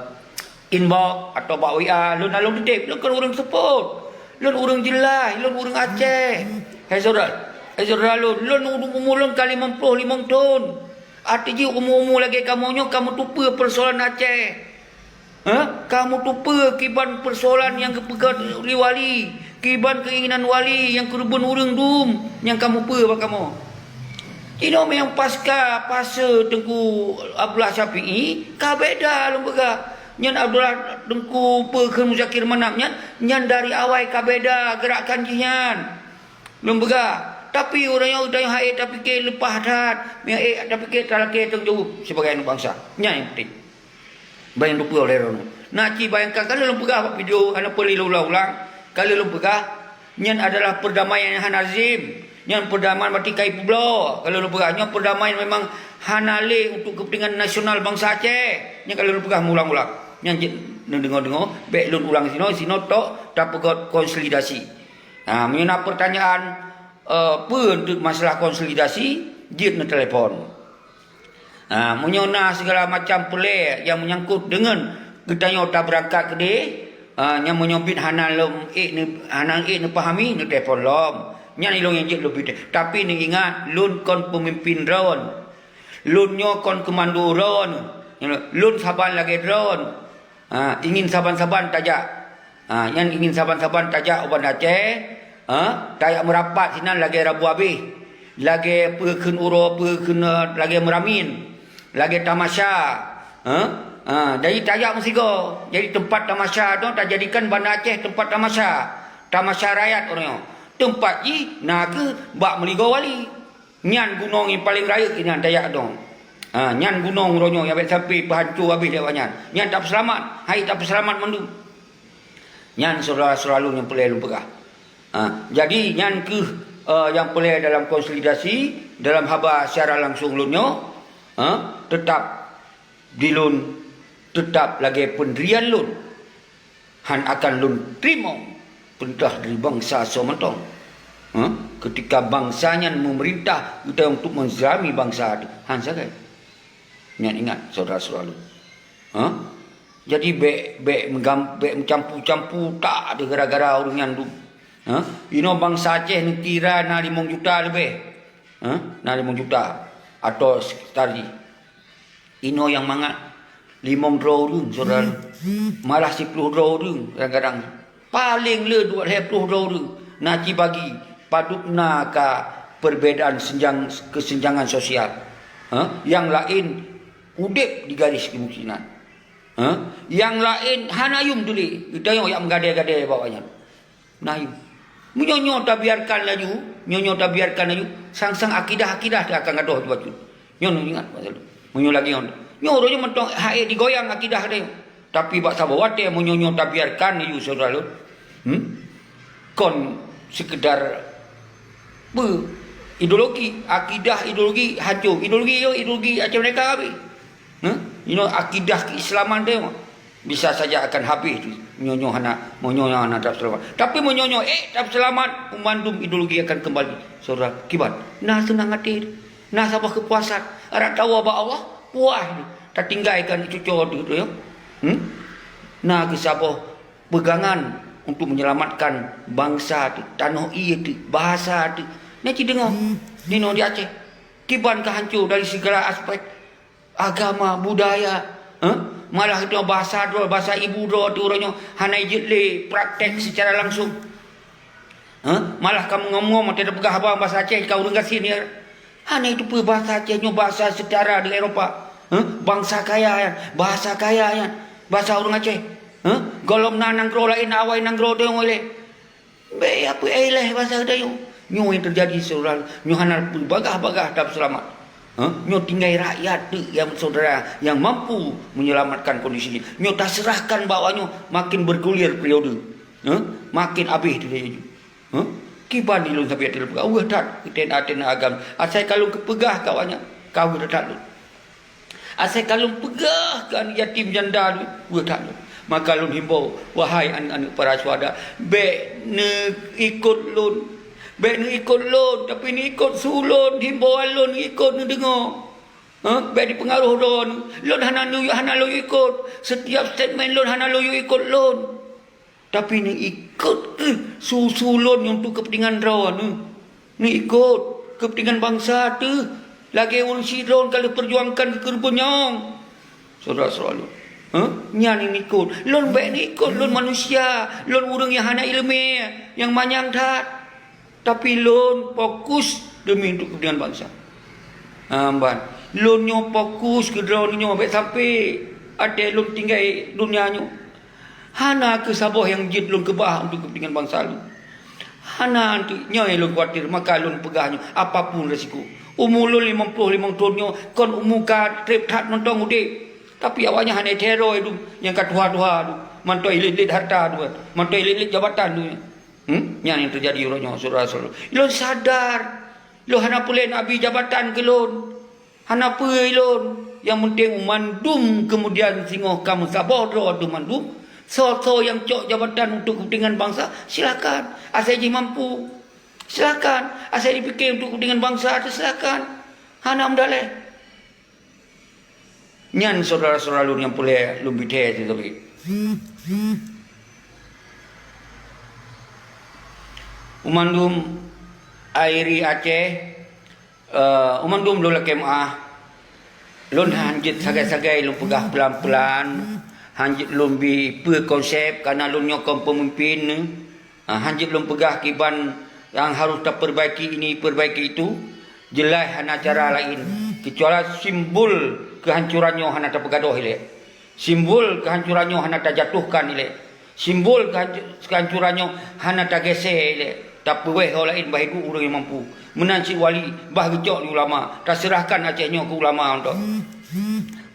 inbox atau bak W A, lôn hana lôn teutab, lôn kon ureuëng seupôt. Lôn ureuëng jeulaih, lôn ureuëng Aceh. Hai syedara, hai syedara lôn, lôn umu lôn ka limong ploh limong thon. Arti jih umu-umu lagée kamoe nyoe ka meutupeue peusoalan Aceh. Ha? Ka meutupeue kiban peusoalan nyang geupeugah lé wali, kiban keinginan wali nyang keureubeuen ureuëng dum nyang ka meupeue bak kamoe. Inoe nyang pasca fase Teungku Abdullah Syafi'i, ka beda lôn peugah. Nyan Abdullah Teungku peue kheun Muzakir Manaf nyan, nyan dari awai ka beda geurakan jih nyan. Lôn peugah, tapi ureuëng nyang tanyoe hana ék tapike leupah that, nyang ék tapike talakée tanggung jaweueb sibagai aneuk bansa. Nyan nyang penting. Bayang dupeue oleh droeneuh. Na ci bayangkan, ka lheueh lôn peugah bak video, hana peureulee lôn ulang-ulang. Ka lheueh lôn peugah, nyan adalah perdamaian nyang hana lazim. Nyan perdamaian berarti ka ipeubloe. Ka lheueh lôn peugah, nyan perdamaian memang hana lé untuk kepentingan nasional bansa Aceh. Nyan ka lheueh lôn peugah meuulang-ulang. Nyan jeuet neudeungoe-deungoe, bék lôn ulang sinoe, sinoe tok tapeugot konsolidasi. Ha, meunyoe na peurtanyaan, eh, peue untuk masalah konsolidasi, jeuet neutelepon. Ha, meunyoe na sigala macam peulée nyang meunyangkot deungon geutanyoe tabeurangkat keudeh, ha, nyang meunyoe bit hana lom ék neu-, hana ék neupahami, neutelepon lom. Nyan ilôn nyang jeuet lôn bit. Tapi neuingat, lôn kon peumimpin droe. Lôn nyoe kon keumando droe. Lôn saban lagée droe. Ha, ingin saban-saban tajak. Ha, nyan ingin saban-saban tajak u Banda Aceh, ha, tajak meurapat sinan lagée rambu abéh. Lagée peue kheun uroe, peue kheun, eh, lagée meuramin, lagée tamasya. Ha? Ha, jadi tajak meusigoe. Jadi teumpat tamasya tu tajadikan Banda Aceh teumpat tamasya. Tamasya rakyat uroe nyoe. Teumpat jih na kheueh bak meuligoe wali. Nyan gunong nyang paleng rayeuk inan tajak dong. Ha, nyan gunong uroe nyoe nyang bék sampai peuhanco habéh lé awaknyan. Nyan tapeuseulamat, hai tapeuseulamat mandum. Nyan syedara-syedara lôn nyang peureulée lôn peugah. Ha, jadi nyan kheueh, eh, nyang peureulée dalam konsolidasi, dalam haba siaran langsong lôn nyoe, ha, teutap di lôn, teutap lagée peundirian lôn. Hán akan lôn teurimong peurintah dari bansa soe mantong. Ha? Keutika bansa nyan meumeurintah geutanyoe untuk meuzalimi bansa teuh, hán sagai. Nyan ingat, syedara-syedara lôn. Ha? Jadi bék, bék meugam-, bék meucampu-campu tak ada gara-gara ureuëng nyan dum. Ha? Inoe bansa Aceh neukira na limong juta leubeh. Ha? Na limong juta atau sekitar jih. Inoe nyang mangat limong droe ureuëng, syedara. Malah siploh droe ureuëng kadang-kadang. Paleng le dua lhée ploh droe ureuëng. Na cibagi, padub na ka perbedaan senjang, kesenjangan sosial. Ha? Nyang laén udeb di garis kemiskinan. Ha? Nyang laén hana yum tuli. Geutanyoe nyang meugadée-gadée bak awaknyan. Nah, meunyoe nyoe tabiarkan laju, nyoe nyoe tabiarkan laju, sang-sang akidah-akidah teuh akan gadôh bacut. Nyoe nyoe ingat, meunyoe lagée nyoe. Nyoe uroe nyoe mantong hai digoyang akidah teuh. Tapi bak saboh watée meunyoe nyoe tabiarkan laju, syedara lôn, hmm? Kon sekedar peue? Ideologi, akidah ideologi hanco. Ideologi yo, ideologi Aceh Merdeka habéh. Huh? Inoe akidah keislaman teuh bisa saja akan habéh tu. Meunyoe nyoe hana, meunyoe nyoe hana tapeuseulamat. Tapi meunyoe nyoe ék tapeuseulamat, mandum ideologi akan kembali. Syedara, kiban? Na seunang até, na saboh keupuasan. Adak tawoe bak Allah, puas tatinggaikan cucoe teuh tu, ya. Hmm? Na keusaboh pegangan untuk menyelamatkan bansa teuh, tanoh ié teuh, bahasa teuh. Nyan cit deungoe, di noe di Aceh. Kiban ka hanco dari segala aspek. Agama, budaya, eh? Malah itu bahasa droe, bahasa ibu droe teuh uroe nyoe hana jeuet lé praktek secara langsung. Eh? Malah ka meungom-ngom watée tapeugah haba bahasa Aceh ka ureuëng gasien ya. Hana itu peue bahasa Aceh nyoe bahasa setara dengan Eropa. Eh? Bangsa kaya ya, bahasa kaya ya, bahasa ureuëng Aceh. Eh? Gohlom na nanggroe laén awai nanggroe deungoe lé. Bék ya peuéh leh basa geutanyoe. Nyoe nyang teujadi syedara, nyoe hana peubagah-bagah tapeuseulamat. Ha? Nyoe tinggai rakyat teuk nyang syedara nyang mampu menyelamatkan kondisi nyoe. Nyoe taseurahkan bak awaknyoe makin bergulir periode. Ha? Makin abéh teujadi. Ha? Kiban ilôn sabe teupeugah, weueh that keu T N A, T N A agam. Asai ka lôn keupeugah ka awaknyan, ka weueh that lôn. Asai ka lôn peugah keu aneuëk yatim janda lôn, weueh that lôn. Maka lôn himbau, wahai aneuëk-aneuëk para syuhada, bék neuikot lôn. Bék neuikot lôn, tapi neuikot su lôn, himbauan lôn neuikot neudeungoe. Ha? Bék dipeungaroh droeneuh. Lôn hana neu-, hana lôn ikot. Setiap statement lôn hana lôn ikot lôn. Tapi neuikot kheueh su-su lôn nyang untuk keupeuntengan droeneuh. Neuikot keupeuntengan bansa teuh lagée ureuëng sidroe ka lheueh peujuangkan keu keureubeuen nyang. Syedara-syedara lôn, ha? Nyan nyang neuikot. Lôn bék neuikot, lôn manusia, lôn ureuëng nyang hana iéleumé, nyang manyang that. Tapi lôn fokus demi untuk keupeuntengan bansa. Ha, ban. Lôn nyoe fokus keu droeneuh nyoe, bék sampai até lôn tinggai donya nyoe. Hana keuh saboh nyang jeuet lôn keubah untuk keupeuntengan bansa lôn. Hana, nyoe lôn khawatir, maka lôn peugah nyoe, apapun resiko. Umu lôn limong ploh limong thon nyoe kon umu ka treb that mantong udeb. Tapi awaknyan hana teror tu, nyang ka tuha-tuha tu, mantong ilet-ilet harta tu, mantong ilet-ilet jabatan tu. Hmm? Nyan nyang teujadi uroe nyoe, syedara-syedara. Lôn sadar, lôn hana peureulée neuabi jabatan keu lôn. Hana peue lôn. Nyang penting mandum kemudian singoh ka meusaboh droe teuh mandum, soe-soe nyang cok jabatan untuk kepentingan bansa, silakan. Asai jih mampu, silakan. Asai jipike untuk kepentingan bansa teuh, silakan. Hana meudaleh. Nyan syedara-syedara lôn nyang peureulée lôn bithée teuh. Mandum ai ri Aceh, eh, mandum lôn lakée meuáh. Lôn han jeuet sagai-sagai lôn peugah pelan-pelan, han jeuet lôn bi peue konsep, karena lôn nyoe kon peumimpin. Ah, han jeuet lôn peugah kiban nyang harôh tapeurbaiki ini, peurbaiki itu, jeulaih hana cara laén, keucuali simbol keuhancoran nyoe hana tapeugadôh ilée. Simbol keuhancoran nyoe hana tajatuhkan ilée. Simbol keuhanc-, keuhancoran nyoe hana tagése ilée. Tapeuwéh ho laén bah iduek ureuëng nyang mampu. Meunan cit wali, bah geucok di ulama. Taseurahkan Aceh nyoe keu ulama mantong.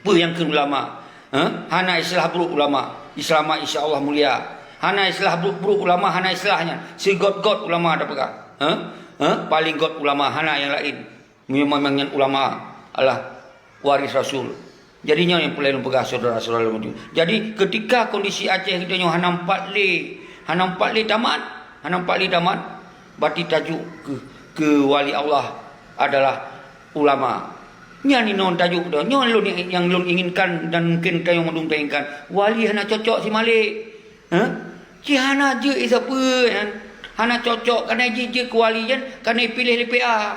Peue nyang kheun ulama? Hah? Hana istilah brôk ulama. Islama insya Allah mulia. Hana istilah brôk-brôk ulama, hana istilah nyan. Sigôt-gôt ulama tapeugah. Hah? Hah? Paléng gôt ulama, hana nyang laén. Meunyoe memang nyan ulama adalah waris Rasul. Jadi nyoe nyang peureulée lôn peugah syedara-syedara lôn. Jadi ketika kondisi Aceh geutanyoe hana empat lé, hana empat lé tamat, hana empat lé tamat, berarti tajuk keu, keu wali Allah adalah ulama. Nyan inoe tajuk dah. Nyoe lôn, nyang lôn inginkan dan mungkin tanyoe mandum tainginkan. Wali hana cocok si Malik. Hah? Ci hana jeuet sapeue nyan. Hana cocok, karena jih jeuet keu wali nyan, karena ipiléh lé P A.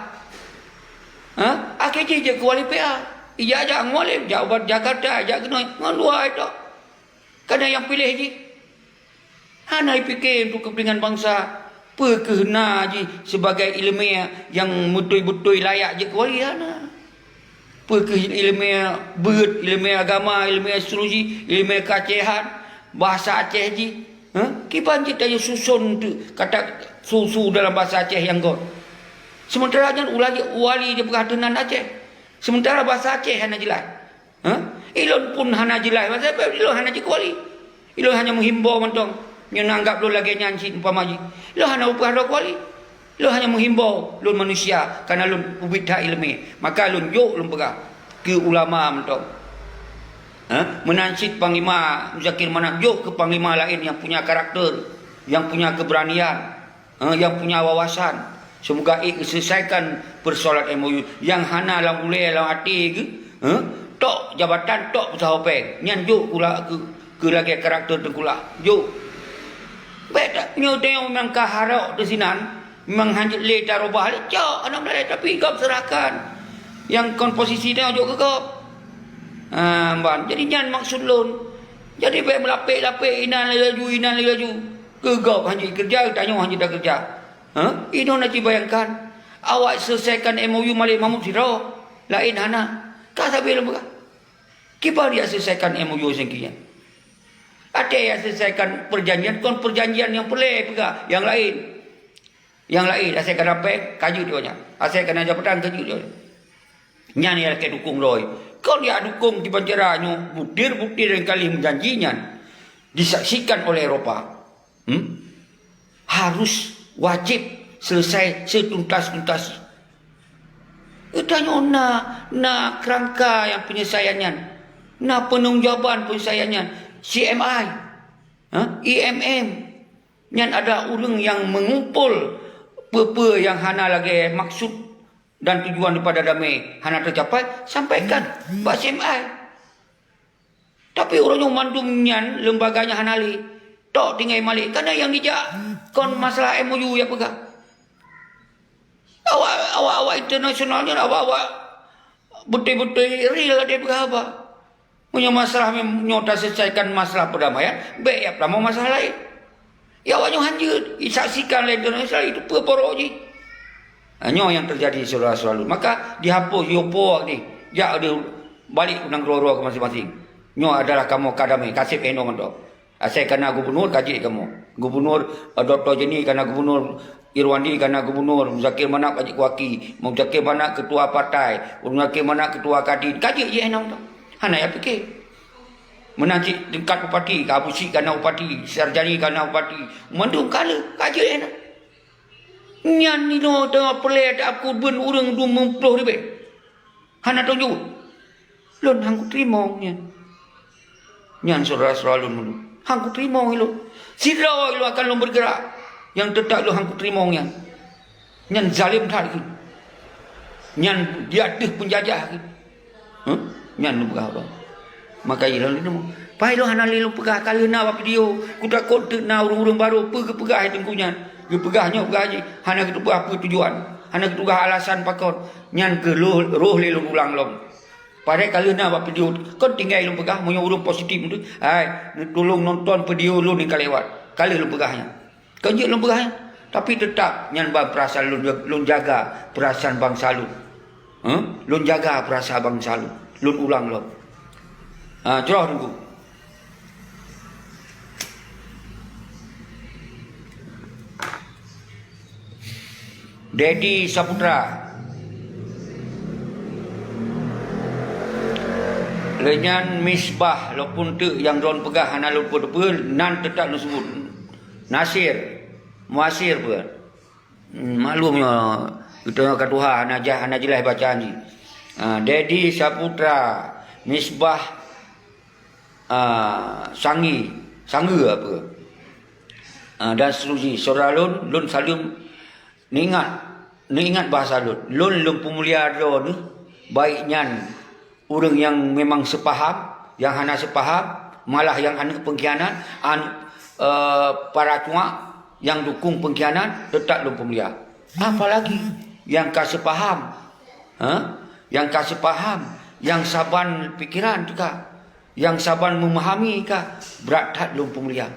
Ha? Akhé jih jeuet keu wali P A. Ijak-jak ngon wali, jak ubat Jakarta, jak keunoe, ngon dua itu. Kadang nyang piléh jih. Hana ipike untuk kepentingan bansa. Peu kheueh na jih sebagai ileumèe nyang beutôi-beutôi layak jeuet keu wali, hana. Peu kheueh ileumèe beuet, ileumèe agama, ileumèe astrologi, ileumèe keacehan, bahasa Aceh jih. Ha? Kiban jih tanyoe susun tu kata su-su dalam bahasa Aceh nyang göt. Sementara nyan ulah jih wali jipeugah teunan Aceh. Sementara bahasa Aceh hana jeulaih. Ha? Ilôn pun hana jeulaih bahasa Aceh, ilôn hana jeuet keu wali. Ilôn hanya meuhimbau mantong. Nyoe neuanggap lôn lagèe nyan cit umpama jih. Ilôn hana upeugah droe keu wali. Lôn hanya meuhimbau lôn manusia, karena lôn ubit that ileumèe. Maka lôn jok lôn peugah keu ulama mantong. Ha? Meunan cit Panglima Muzakir Manaf jok keu panglima laén nyang punya karakter, nyang punya keberanian, ha, nyang punya wawasan. Semoga ék geuselesaikan persoalan M O U nyang hana lam ulèe lam até geuh, ha? Tok jabatan, tok peusahoe péng. Nyan jok keu la-, keu, keu lagèe karakter tengkulak. Jok. Bèk ta-, nyoe teuh memang ka harok teuh sinan. Memang hanjeuet lé tarubah lé, cok aneuk muda lé, tapi gob serahkan nyang kon posisi nyoe jok keu gob. Ha, ban. Jadi nyan maksud lôn. Jadi bèk meulapék-lapék inan laju, inan laju. Keu gob hanjeuet keureuja, tanyoe hanjeuet takeureuja. Ha? Inoe na cibayangkan. Awak selesaikan M O U Malik Mahmud sidroe. Laén hana. Ka sabe lôn peugah. Kiban jak selesaikan M O U sengkian. Até jak selesaikan perjanjian, kon perjanjian nyang peureulèe peugah, nyang laén. Nyang laén, asai ka na péng, ka jeuet di awak nyan. Asai ka na jabatan, ka jeuet di awak nyan. Nyan nyang lakèe dukong droe. Kon jak dukong di penjara nyoe, butir-butir nyang ka lheueh meujanji nyan disaksikan oleh Eropa. Hmm? Harus wajib selesai setuntas-tuntas. Geutanyoe na, na kerangka nyang penyelesaian nyan, na peunanggung jawaban penyelesaian nyan, C M I, ha, E M M. Nyan adalah ureuëng nyang mengumpul peue-peue nyang hana lagèe maksud dan tujuan daripada damé hana tercapai, sampaikan bak C M I. Tapi uroe nyoe mandum nyan lembaga nyan hana lé. Tok tinggai Malik. Karena nyang dijak kon masalah M O U nyang peugah. Awak, awak, awak internasional nyan, awak, awak beutôi-beutôi real ada peugah haba. Meunyoe masalah mem-, nyoe taselesaikan masalah perdamaian, bèk jak peutamong masalah laén. Ya, awak nyoe hanjeuet, disaksikan lé Indonesia itu peue porok jih. Ha, nyoe nyang terjadi, syedara-syedara lôn. Maka dihapus, yopo ni, jak di balik u nanggroe-groe ke masing-masing. Nyoe adalah kamoe ka damé, ka seb inoe mantong. Asai ka na gubernur, ka jeuet kamoe. Gubernur, eh, Doktor Jenny ka na gubernur, Irwandi ka na gubernur, Muzakir Manaf ka jeuet keu waki, Muzakir Manaf ketua partai, Muzakir Manaf ketua kadin, ka jeuet jih inoe mantong. Hana ya pike. Meunan cit tingkat bupati, ka Abu Syik ka na bupati, Sarjani ka na bupati, mandum ka lheueh, ka jeuet na. Nyan inoe teuma peureulèe taakui beun ureuëng dum meuploh ribèe. Hana tujôh. Lôn han kuteurimong nyan. Nyan syedara-syedara lôn meunurot. Han kuteurimong ilôn. Sidroe ilôn akan lôn bergerak. Nyang teutap lôn han kuteurimong nyan. Nyan zalem that keuh. Nyan di ateueh peunjajah keuh. Huh? Nyan lôn peugah droe. Maka ilôn lôn, pai lôn hana lé lôn peugah, ka lheueh na bak video. Kutakot teuk na ureuëng-ureuëng barô peue geupeugah teungku nyan. Geupeugah nyoe peugah jih, hana geupeugah peue tujuan. Hana geupeugah alasan pakon. Nyan keuh roh, roh lé lôn ulang lom. Padahai ka lheueh na bak video, kon tinggai lôn peugah, meunyoe ureuëng positif tu, hai, neutulông nonton video lôn nyang ka lewat. Ka lheueh lôn peugah nyan. Kon jeuet lôn peugah nyan. Tapi teutap nyan ban peurasaan lôn, lôn jaga peurasaan bansa lôn. Huh? Lôn jaga peurasaan bansa lôn. Lôn ulang lom. Ha, jroh teungku. Dedi Saputra. Lheueh nyan Misbah, lôn pun teuk nyang droen peugah hana lôn peuteupeu, nan teutap lôn sebut. Nasir, Muasir peue? Hmm, maklum nyoe, geutanyoe ka tuha hana jah, hana jeulaih bacaan jih. Ah, Dedi Saputra, Misbah, ah, Sangi, Sangeue apa? Ah, dan seterusnya. Syedara lôn, lôn saleuem neuingat, neuingat bahasa lôn. Lôn, lôn peumulia droeneuh, baik nyan ureuëng nyang memang seupaham, nyang hana seupaham, malah nyang aneuëk peungkhianat, aneuëk, eh, para cuak nyang dukung peungkhianat, teutap lôn peumulia. Apalagi nyang ka seupaham, ha? Nyang ka seupaham, nyang saban pikeran teuka, nyang saban meumahami ka, brat that lôn peumulia.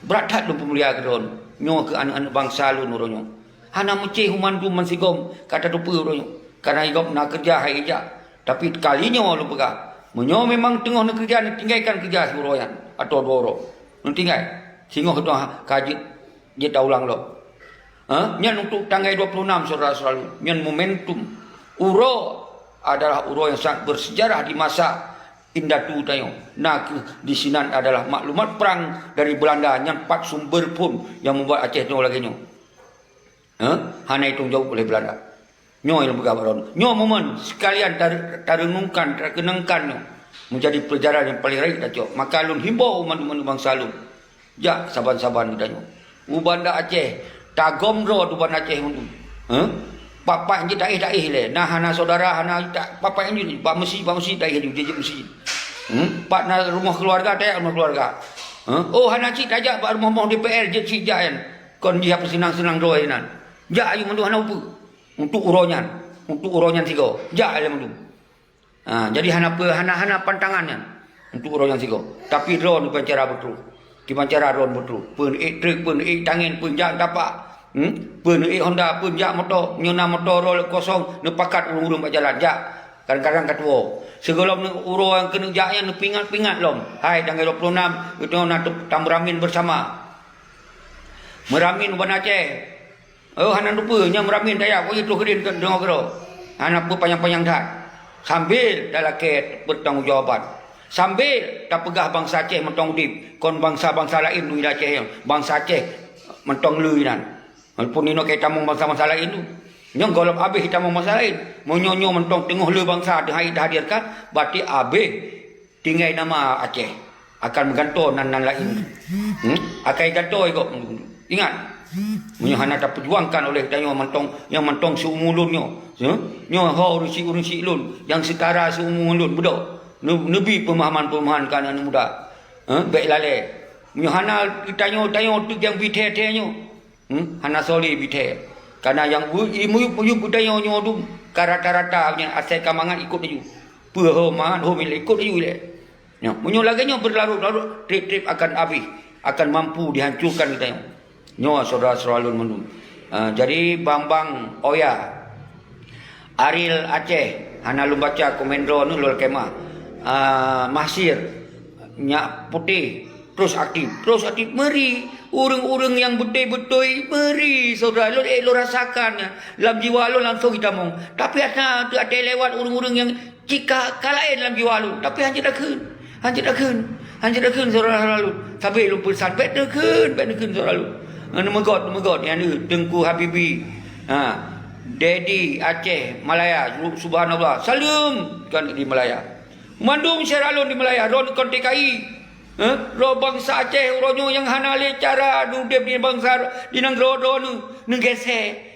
Brat that lôn peumulia keudroe nyoe keu aneuëk-aneuëk bansa lôn uroe nyoe. Hana meucéh u mandum bansigom ka tateupeue uroe nyoe. Kareuna gob na keureuja hai ijak. Tapi kali nyoe lôn peugah, meunyoe memang teungoh neukeureuja, neutinggaikan keureuja siuroe nyan atau dua uroe. Neutinggai. Singoh teungoh ka jeuet, jeuet taulang lom. Ha? Nyan untuk tanggai dua puluh enam, syedara-syedara lôn. Nyan momentum. Uroe adalah uroe nyang sangat bersejarah di masa indatu tanyoe. Na kheueh di sinan adalah maklumat perang dari Belanda nyang pat sumber phon nyang membuat Aceh nyoe lagée nyoe. Ha? Hana itong jaweueb oleh Belanda. Nyoe nyang peugah bak droeneuh. Nyoe momen sekalian tar-, tareunungkan, takeunongkan nyoe menjadi pelajaran nyang paling rayeuk tacok. Maka lôn himbau u mandum-mandum bansa lôn, jak saban-saban geutanyoe u Banda Aceh, tagom droe u Banda Aceh mandum. Ha? Papai jeuet taéh-taéh lé. Na hana syedara, hana ta-, papai jeuet bak meusi, bak meusi taéh jeuet, jeuet meusi. Hmm? Pat na rumoh keuluwarga, tajak rumoh keuluwarga. Ha? Oh, hana cit tajak bak rumoh-rumoh D P R, jeuet cit jak nyan. Kon jih apa seunang-seunang droe nyan. Jak ayue mandum hana upeue. Untuk uroe nyan, untuk uroe nyan sigoe. Jak lé mandum. Ha, jadi hana peu-, hana, hana pantangan nyan untuk uroe nyan sigoe. Tapi droe neubancara beutôi. Kibancara droe beutôi. Peue neuék trek, peue neuék tangen, peue jak tapak. Hmm? Peue neuék Honda, peue jak moto. Nyoe na moto droe kosong, neupakat ureuëng-ureuëng bak jalan. Jak. Kadang-kadang ka tuwoe. Sigohlom neu-, uroe nyang keuneuk jak nyan neupeuingat-peuingat lom. Hai, tanggai dua puluh enam, geutanyoe na teu-, tameuramin beusama. Meuramin u Banda Aceh. Oh, hana lupa, nyan meuramin daya, oh, itu keurin deungoe keudroe. Hana peue panyang-panyang that. Sambil talakée peurtanggongjawaban. Sambil tapeugah bansa Aceh mantong udeb, kon bansa-bansa laén di Aceh nyan. Bansa Aceh mantong le inan. Walaupun inoe ka itamong bansa-bansa laén tu. Nyoe gohlom abéh itamong bansa laén. Meunyoe nyoe mantong teungoh le bansa teuhai tahadierkan, berarti abéh. Tinggai nama Aceh akan meugantoe nan, nan laén. Hmm? Akai gantoe gob. Ingat, meunyoe hana tapeujuangkan oleh tanyoe mantong, nyang mantong siumu lôn nyoe. Hmm? Nyoe ho ureuëng syiek, ureuëng syiek lôn, nyang seutara siumu ngon lôn, beudôh. Neu-, neubi peumahaman-peumahaman keu aneuëk muda. Hmm? Bék lalée. Meunyoe hana tanyoe, tanyoe teuk nyang bi thée-thée nyoe. Hmm? Hana soe lé bi thée. Kana nyang bu-, i muyueb-muyueb geutanyoe nyoe dum, ka rata-rata nyan asai ka mangat ikot laju. Peue ho mangat ho milék ikot laju ilée. Nyoe, meunyoe lagée nyoe beularot-larot, treb-treb akan abéh, akan mampu dihancurkan geutanyoe. Nyoe syedara-syedara lôn mandum. Ah, jadi Bambang Oya, Ariel Aceh, hana lôn baca komen droeneuh lôn lakée meu'ah. Ah, Mahsir, Nyak Putéh, terus aktif, terus aktif. Meuri, ureuëng-ureuëng nyang beutôi-beutôi, meuri, syedara lôn, eh, lôn rasakan nyan. Lam jiwa lôn langsung itamong. Tapi asai teu até lewat ureuëng-ureuëng nyang cit ka, ka laén lam jiwa lôn. Tapi hanjeuet takheun. Hanjeuet takheun. Hanjeuet takheun, syedara-syedara lôn. Sabé lôn peusan, bék takheun, bék takheun, syedara lôn. Neumeugot, neumeugot, nyan, eh, Teungku Habibi. Ha. Dedi Aceh Malaya, subhanallah. Saleuem kan di Malaya. Mandum syedara lôn di Malaya, droeneuh kon T K I. Eh? Droe bansa Aceh uroe nyoe nyang hana lé cara udeb di bansa, di nanggroe droeneuh, neugésék.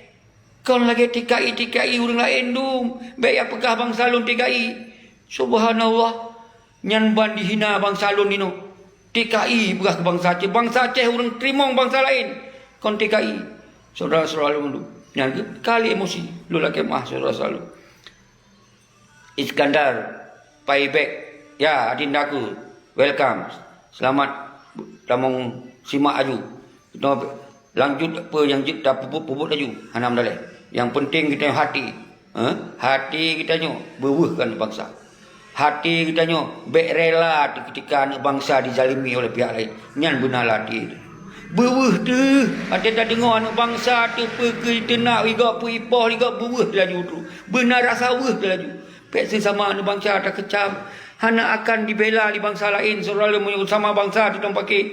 Kon lagée T K I, T K I ureuëng laén dum, bék ya peugah bansa lôn T K I. Subhanallah, nyan ban dihina bansa lôn inoe. T K I peugah keu bansa Aceh, bansa Aceh ureuëng teurimong bansa laén, kon T K I. Syedara-syedara lôn dum, nyan kali emosi, lôn lakée meuah syedara-syedara lôn. Iskandar, payback. Ya, adindaku, welcome. Selamat tamong simak aju. Keunoe lanjut peue nyang jeuet tapeubuet-peubuet laju. Hana meudaleh. Nyang penting geutanyoe hati. Eh? Hati geutanyoe beuweuh keu bansa. Hati geutanyoe bék rela teuketika aneuëk bansa dizalimi oleh pihak laén. Nyan beuna lati. Beuweuh teuh, watée tadeungoe aneuëk bansa teupeue keu teunak, ligok peu ipoh, ligok beuweuh laju tu. Beuna rasa weuh laju. Bék seusama aneuëk bansa takeucam, hana akan dibela di bansa laén, seurang lé meunyoe sama bansa teuh tamupaké.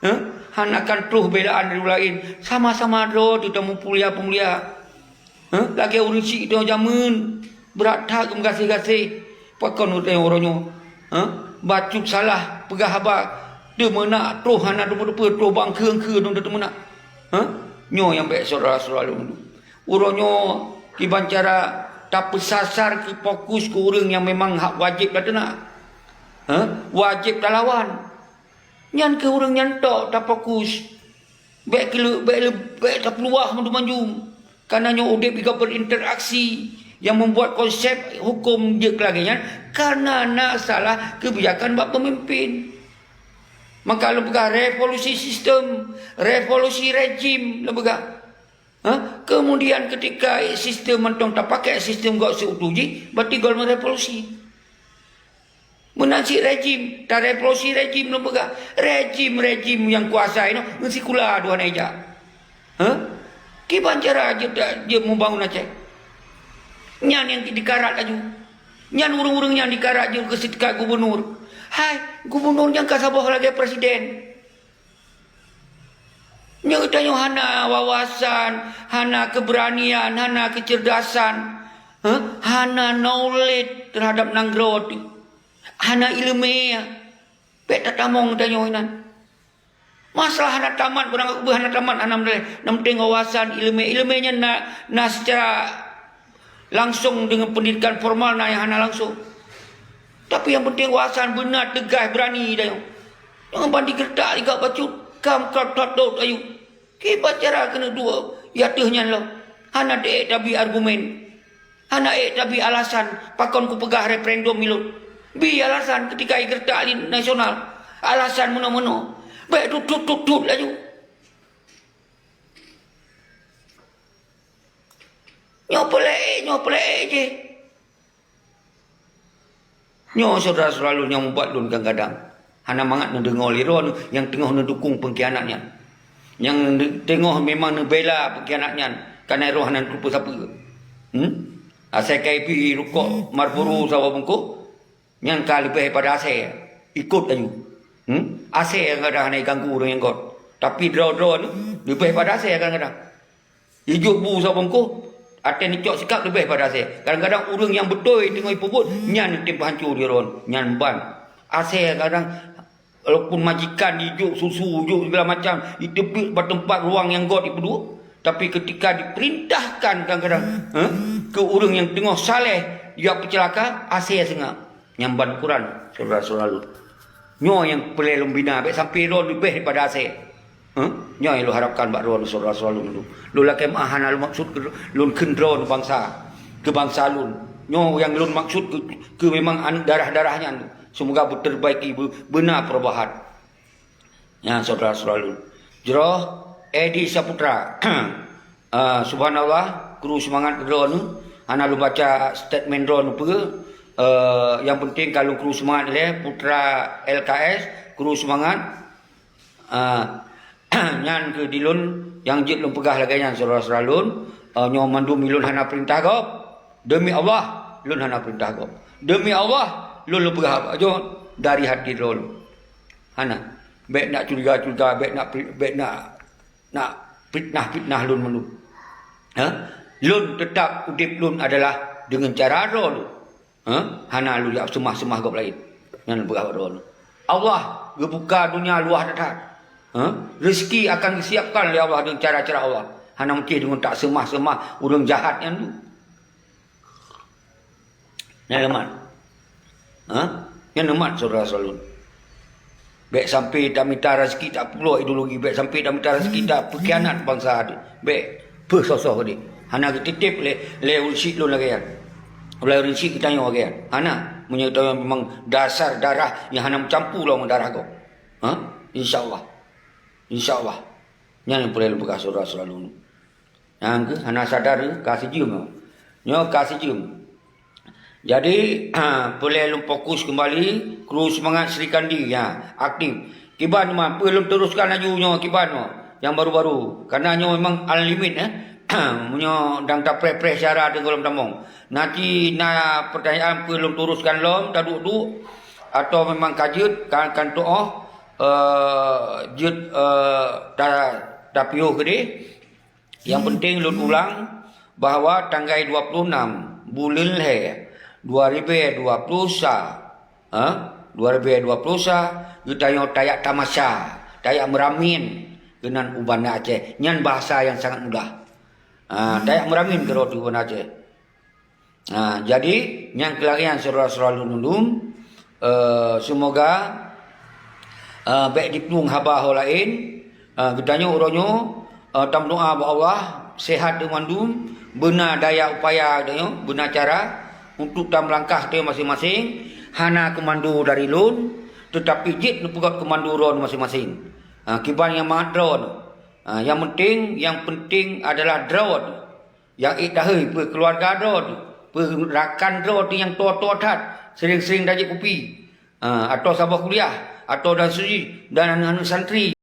Heh? Hana akan troh belaan di laén, sama-sama droe teuh tamupeulia-peulia. Heh? Lagée ureuëng syiek teuh jameun, brat that geumeugaséh-gaséh. Pakon ureuëng uroe nyoe? Heh? Bacut salah peugah haba, teumeunak troh hana teupeu-teupeu, troh bang kheun-kheun dong teumeunak. Heh? Nyoe nyang bék syedara-syedara lôn. Uroe nyoe kiban cara tapeusasar keu fokus keu ureuëng nyang memang hak wajéb tateunak. Hah? Wajéb talawan. Nyan keu ureuëng nyan tok tafokus. Bék keu, bék le, bék tapeuluwah mandum-mandum. Kana nyoe udeb jih ka berinteraksi nyang membuat konsep hukum jeuet keu lagée nyan, kana na salah keubijakan bak peumimpin. Maka lôn peugah revolusi sistem, revolusi rejim lôn peugah. Ha? Kemudian ketika sistem mantong tapakai sistem gok seuutu jih, berarti goh lom revolusi. Meunan cit rejim, tarevolusi rejim lôn peugah. Rejim-rejim nyang kuasa inoe, ngon sikula dua hana ijak. Ha? Kiban cara jeuet, jeuet mubangon Aceh. Nyan nyang dikarat laju. Nyan ureuëng-ureuëng nyang dikarat jeuet keu seutingkat gubunur. Hai, gubunur nyang ka saboh lagée presiden. Nyoe geutanyoe hana wawasan, hana keubeuranian, hana keuceurdasan, heh, hana knowledge teuhadab nanggroe teuh, hana iéleumé. Bék tatamong geutanyoe inan. Masalah hana tamat, beurangkapeue hana tamat, hana meudaleh. Nyang penting wawasan, iéleumé. Iéleumé nyan na, na seucara langsong deungon peundidikan formal, na nyang hana langsong. Tapi nyang penting wawasan beuna, teugas, beurani tanyoe. Jangan ban digeureutak ligak bacut, kam ka that dot ayu. Kiban cara keuneuk duek, ya teuh nyan lom. Hana taék tabi argumen. Hana ék tabi alasan, pakon kupeugah referendum ilôn. Bi alasan keutika igeureutak lé nasional. Alasan meunoe-meunoe. Bék tutot-tutot laju. Nyoe peulék, nyoe peulék jih. Nyoe syedara-syedara lôn nyang mubat lôn kadang-kadang hana mangat neudeungoe lé droeneuh nyang teungoh neudukong peungkhianat nyan. Nyang teungoh memang neubela peungkhianat nyan, kana roh hana neuteupeue sapeue. Hmm? Asai ka ibi rukok Marlboro saboh bungkôh, nyan ka leubeh pada asai, ikot laju. Hmm? Asai kadang-kadang hana iganggu ureuëng nyang göt, tapi droe-droe nyoe leubeh pada asai kadang-kadang. Ijok bu saboh bungkôh, até neucok sikap leubeh pada asai. Kadang-kadang ureuëng nyang beutôi teungoh ipeubuet, nyan neutem peuhanco di droe, nyan ban. Asai kadang, walaupun majikan ijok susu, ijok segala macam, iteubiet bak teumpat ruang nyang göt ipeuduek, tapi keutika dipeurintahkan kadang-kadang, eh, keu ureuëng nyang teungoh saleh, jak peuceulaka, asai seungab. Nyan ban ukuran, syedara-syedara lôn. Nyoe nyang peureulée lôn bina, bék sampoe droe leubeh daripada asée. Huh? Nyoe nyang lôn harapkan bak droe syedara-syedara lôn. Lôn lakée meuah hana lôn maksud keu lôn kheun droe bansa, keu bansa lôn. Nyoe nyang lôn maksud keu, keu memang aneuëk darah-darah nyan. Semoga beuteurbaiki, beu-, beuna perubahan. Nyan syedara-syedara lôn. Jroh Edi Saputra. Ah, subhanallah, kru seumangat keu droeneuh. Hana lôn baca statement droeneuh peue. Eh, nyang penting ka lôn kru seumangat ilée, Putra L K S, kru seumangat. Ah, nyan keuh di lôn nyang jeuet lôn peugah lagée nyan syedara-syedara lôn. Eh, nyoe mandum ulôn hana peurintah gob. Demi Allah, lôn hana peurintah gob. Demi Allah, lôn, lôn peugah haba nyoe dari hati droe lôn. Hana. Bék nak curiga-curiga, bék nak pri-, bék nak, nak fitnah-fitnah lôn mandum. Ha? Lôn teutap udeb lôn adalah deungon cara droe lôn. Ha? Hana lôn jak seumah-seumah gob laén. Nyan peugah bak droeneuh. Allah geubuka donya luwah that-that. Ha? Rezeki akan geusiapkan lé Allah deungon cara-cara Allah. Hana meusti deungon tak seumah-seumah ureuëng jahat nyan tu. Nyan leumat. Ha? Nyan leumat, syedara-syedara lôn. Bék sampai tamita rezeki tak peuloh ideologi, bék sampai tamita rezeki tak peukhianat bansa teuh. Bék peusoh-soh deh. Hana geutitip lé, lé ureuëng syiek lôn lagée nyan. Lé ureuëng syiek geutanyoe lagée nyan. Hana, meunyoe geutanyoe memang dasar darah nyang hana meucampur lom ngon darah gob. Ha? Insya Allah. Insya Allah. Nyan nyang peureulée lôn peugah, syedara-syedara lôn. Nyang keuh hana sadar ka sijeuem. Nyoe ka sijeuem. Jadi, peureulée lôn fokus keumbali, kru seumangat Sri Kandi, ya, aktif. Kiban teuma, peue lôn teruskan laju nyoe kiban nyoe, nyang baru-baru. Karena nyoe memang unlimit, eh. Meunyoe dang tapreh-preh syedara teuh gohlom tamong. Nanti na pertanyaan peue lôn teruskan lom, taduek-duek. Atau memang ka jeuet, kan, kan tuoh, eh, jeuet, eh, ta-, tapiôh keudeh. Nyang penting lôn ulang bahwa tanggai dua puluh enam buleuen lhée dua ribée dua puluh sa, ha? Dua ribée dua puluh sa, geutanyoe tajak tamasa, tajak meuramin keunan u Banda Aceh. Nyan bahasa nyang sangat mudah. Ha, tajak meuramin keudroe teuh u Banda Aceh. Ha, jadi, nyang keulagian syedara-syedara lôn mandum, eh, seumoga, eh, bék jiplueng haba ho laén, eh, geutanyoe uroe nyoe, eh, tameudoá bak Allah, seuhat teuh mandum, beuna daya upaya geutanyoe, beuna cara untuk tameulangkah teuh maséng-maséng, hana keumando dari lôn, teutapi jeuet neupeugét keumando droe maséng-maséng. Ha, kiban nyang mangat droe. Ha, nyang penting, nyang penting adalah droe. Nyang ék dahé peue keuluwarga droe teuh, peue rakan droe teuh nyang toe-toe that, sering-sering tajak kupi, ha, atau saboh kuliah, atau dan suji, dan aneuk-aneuk santri.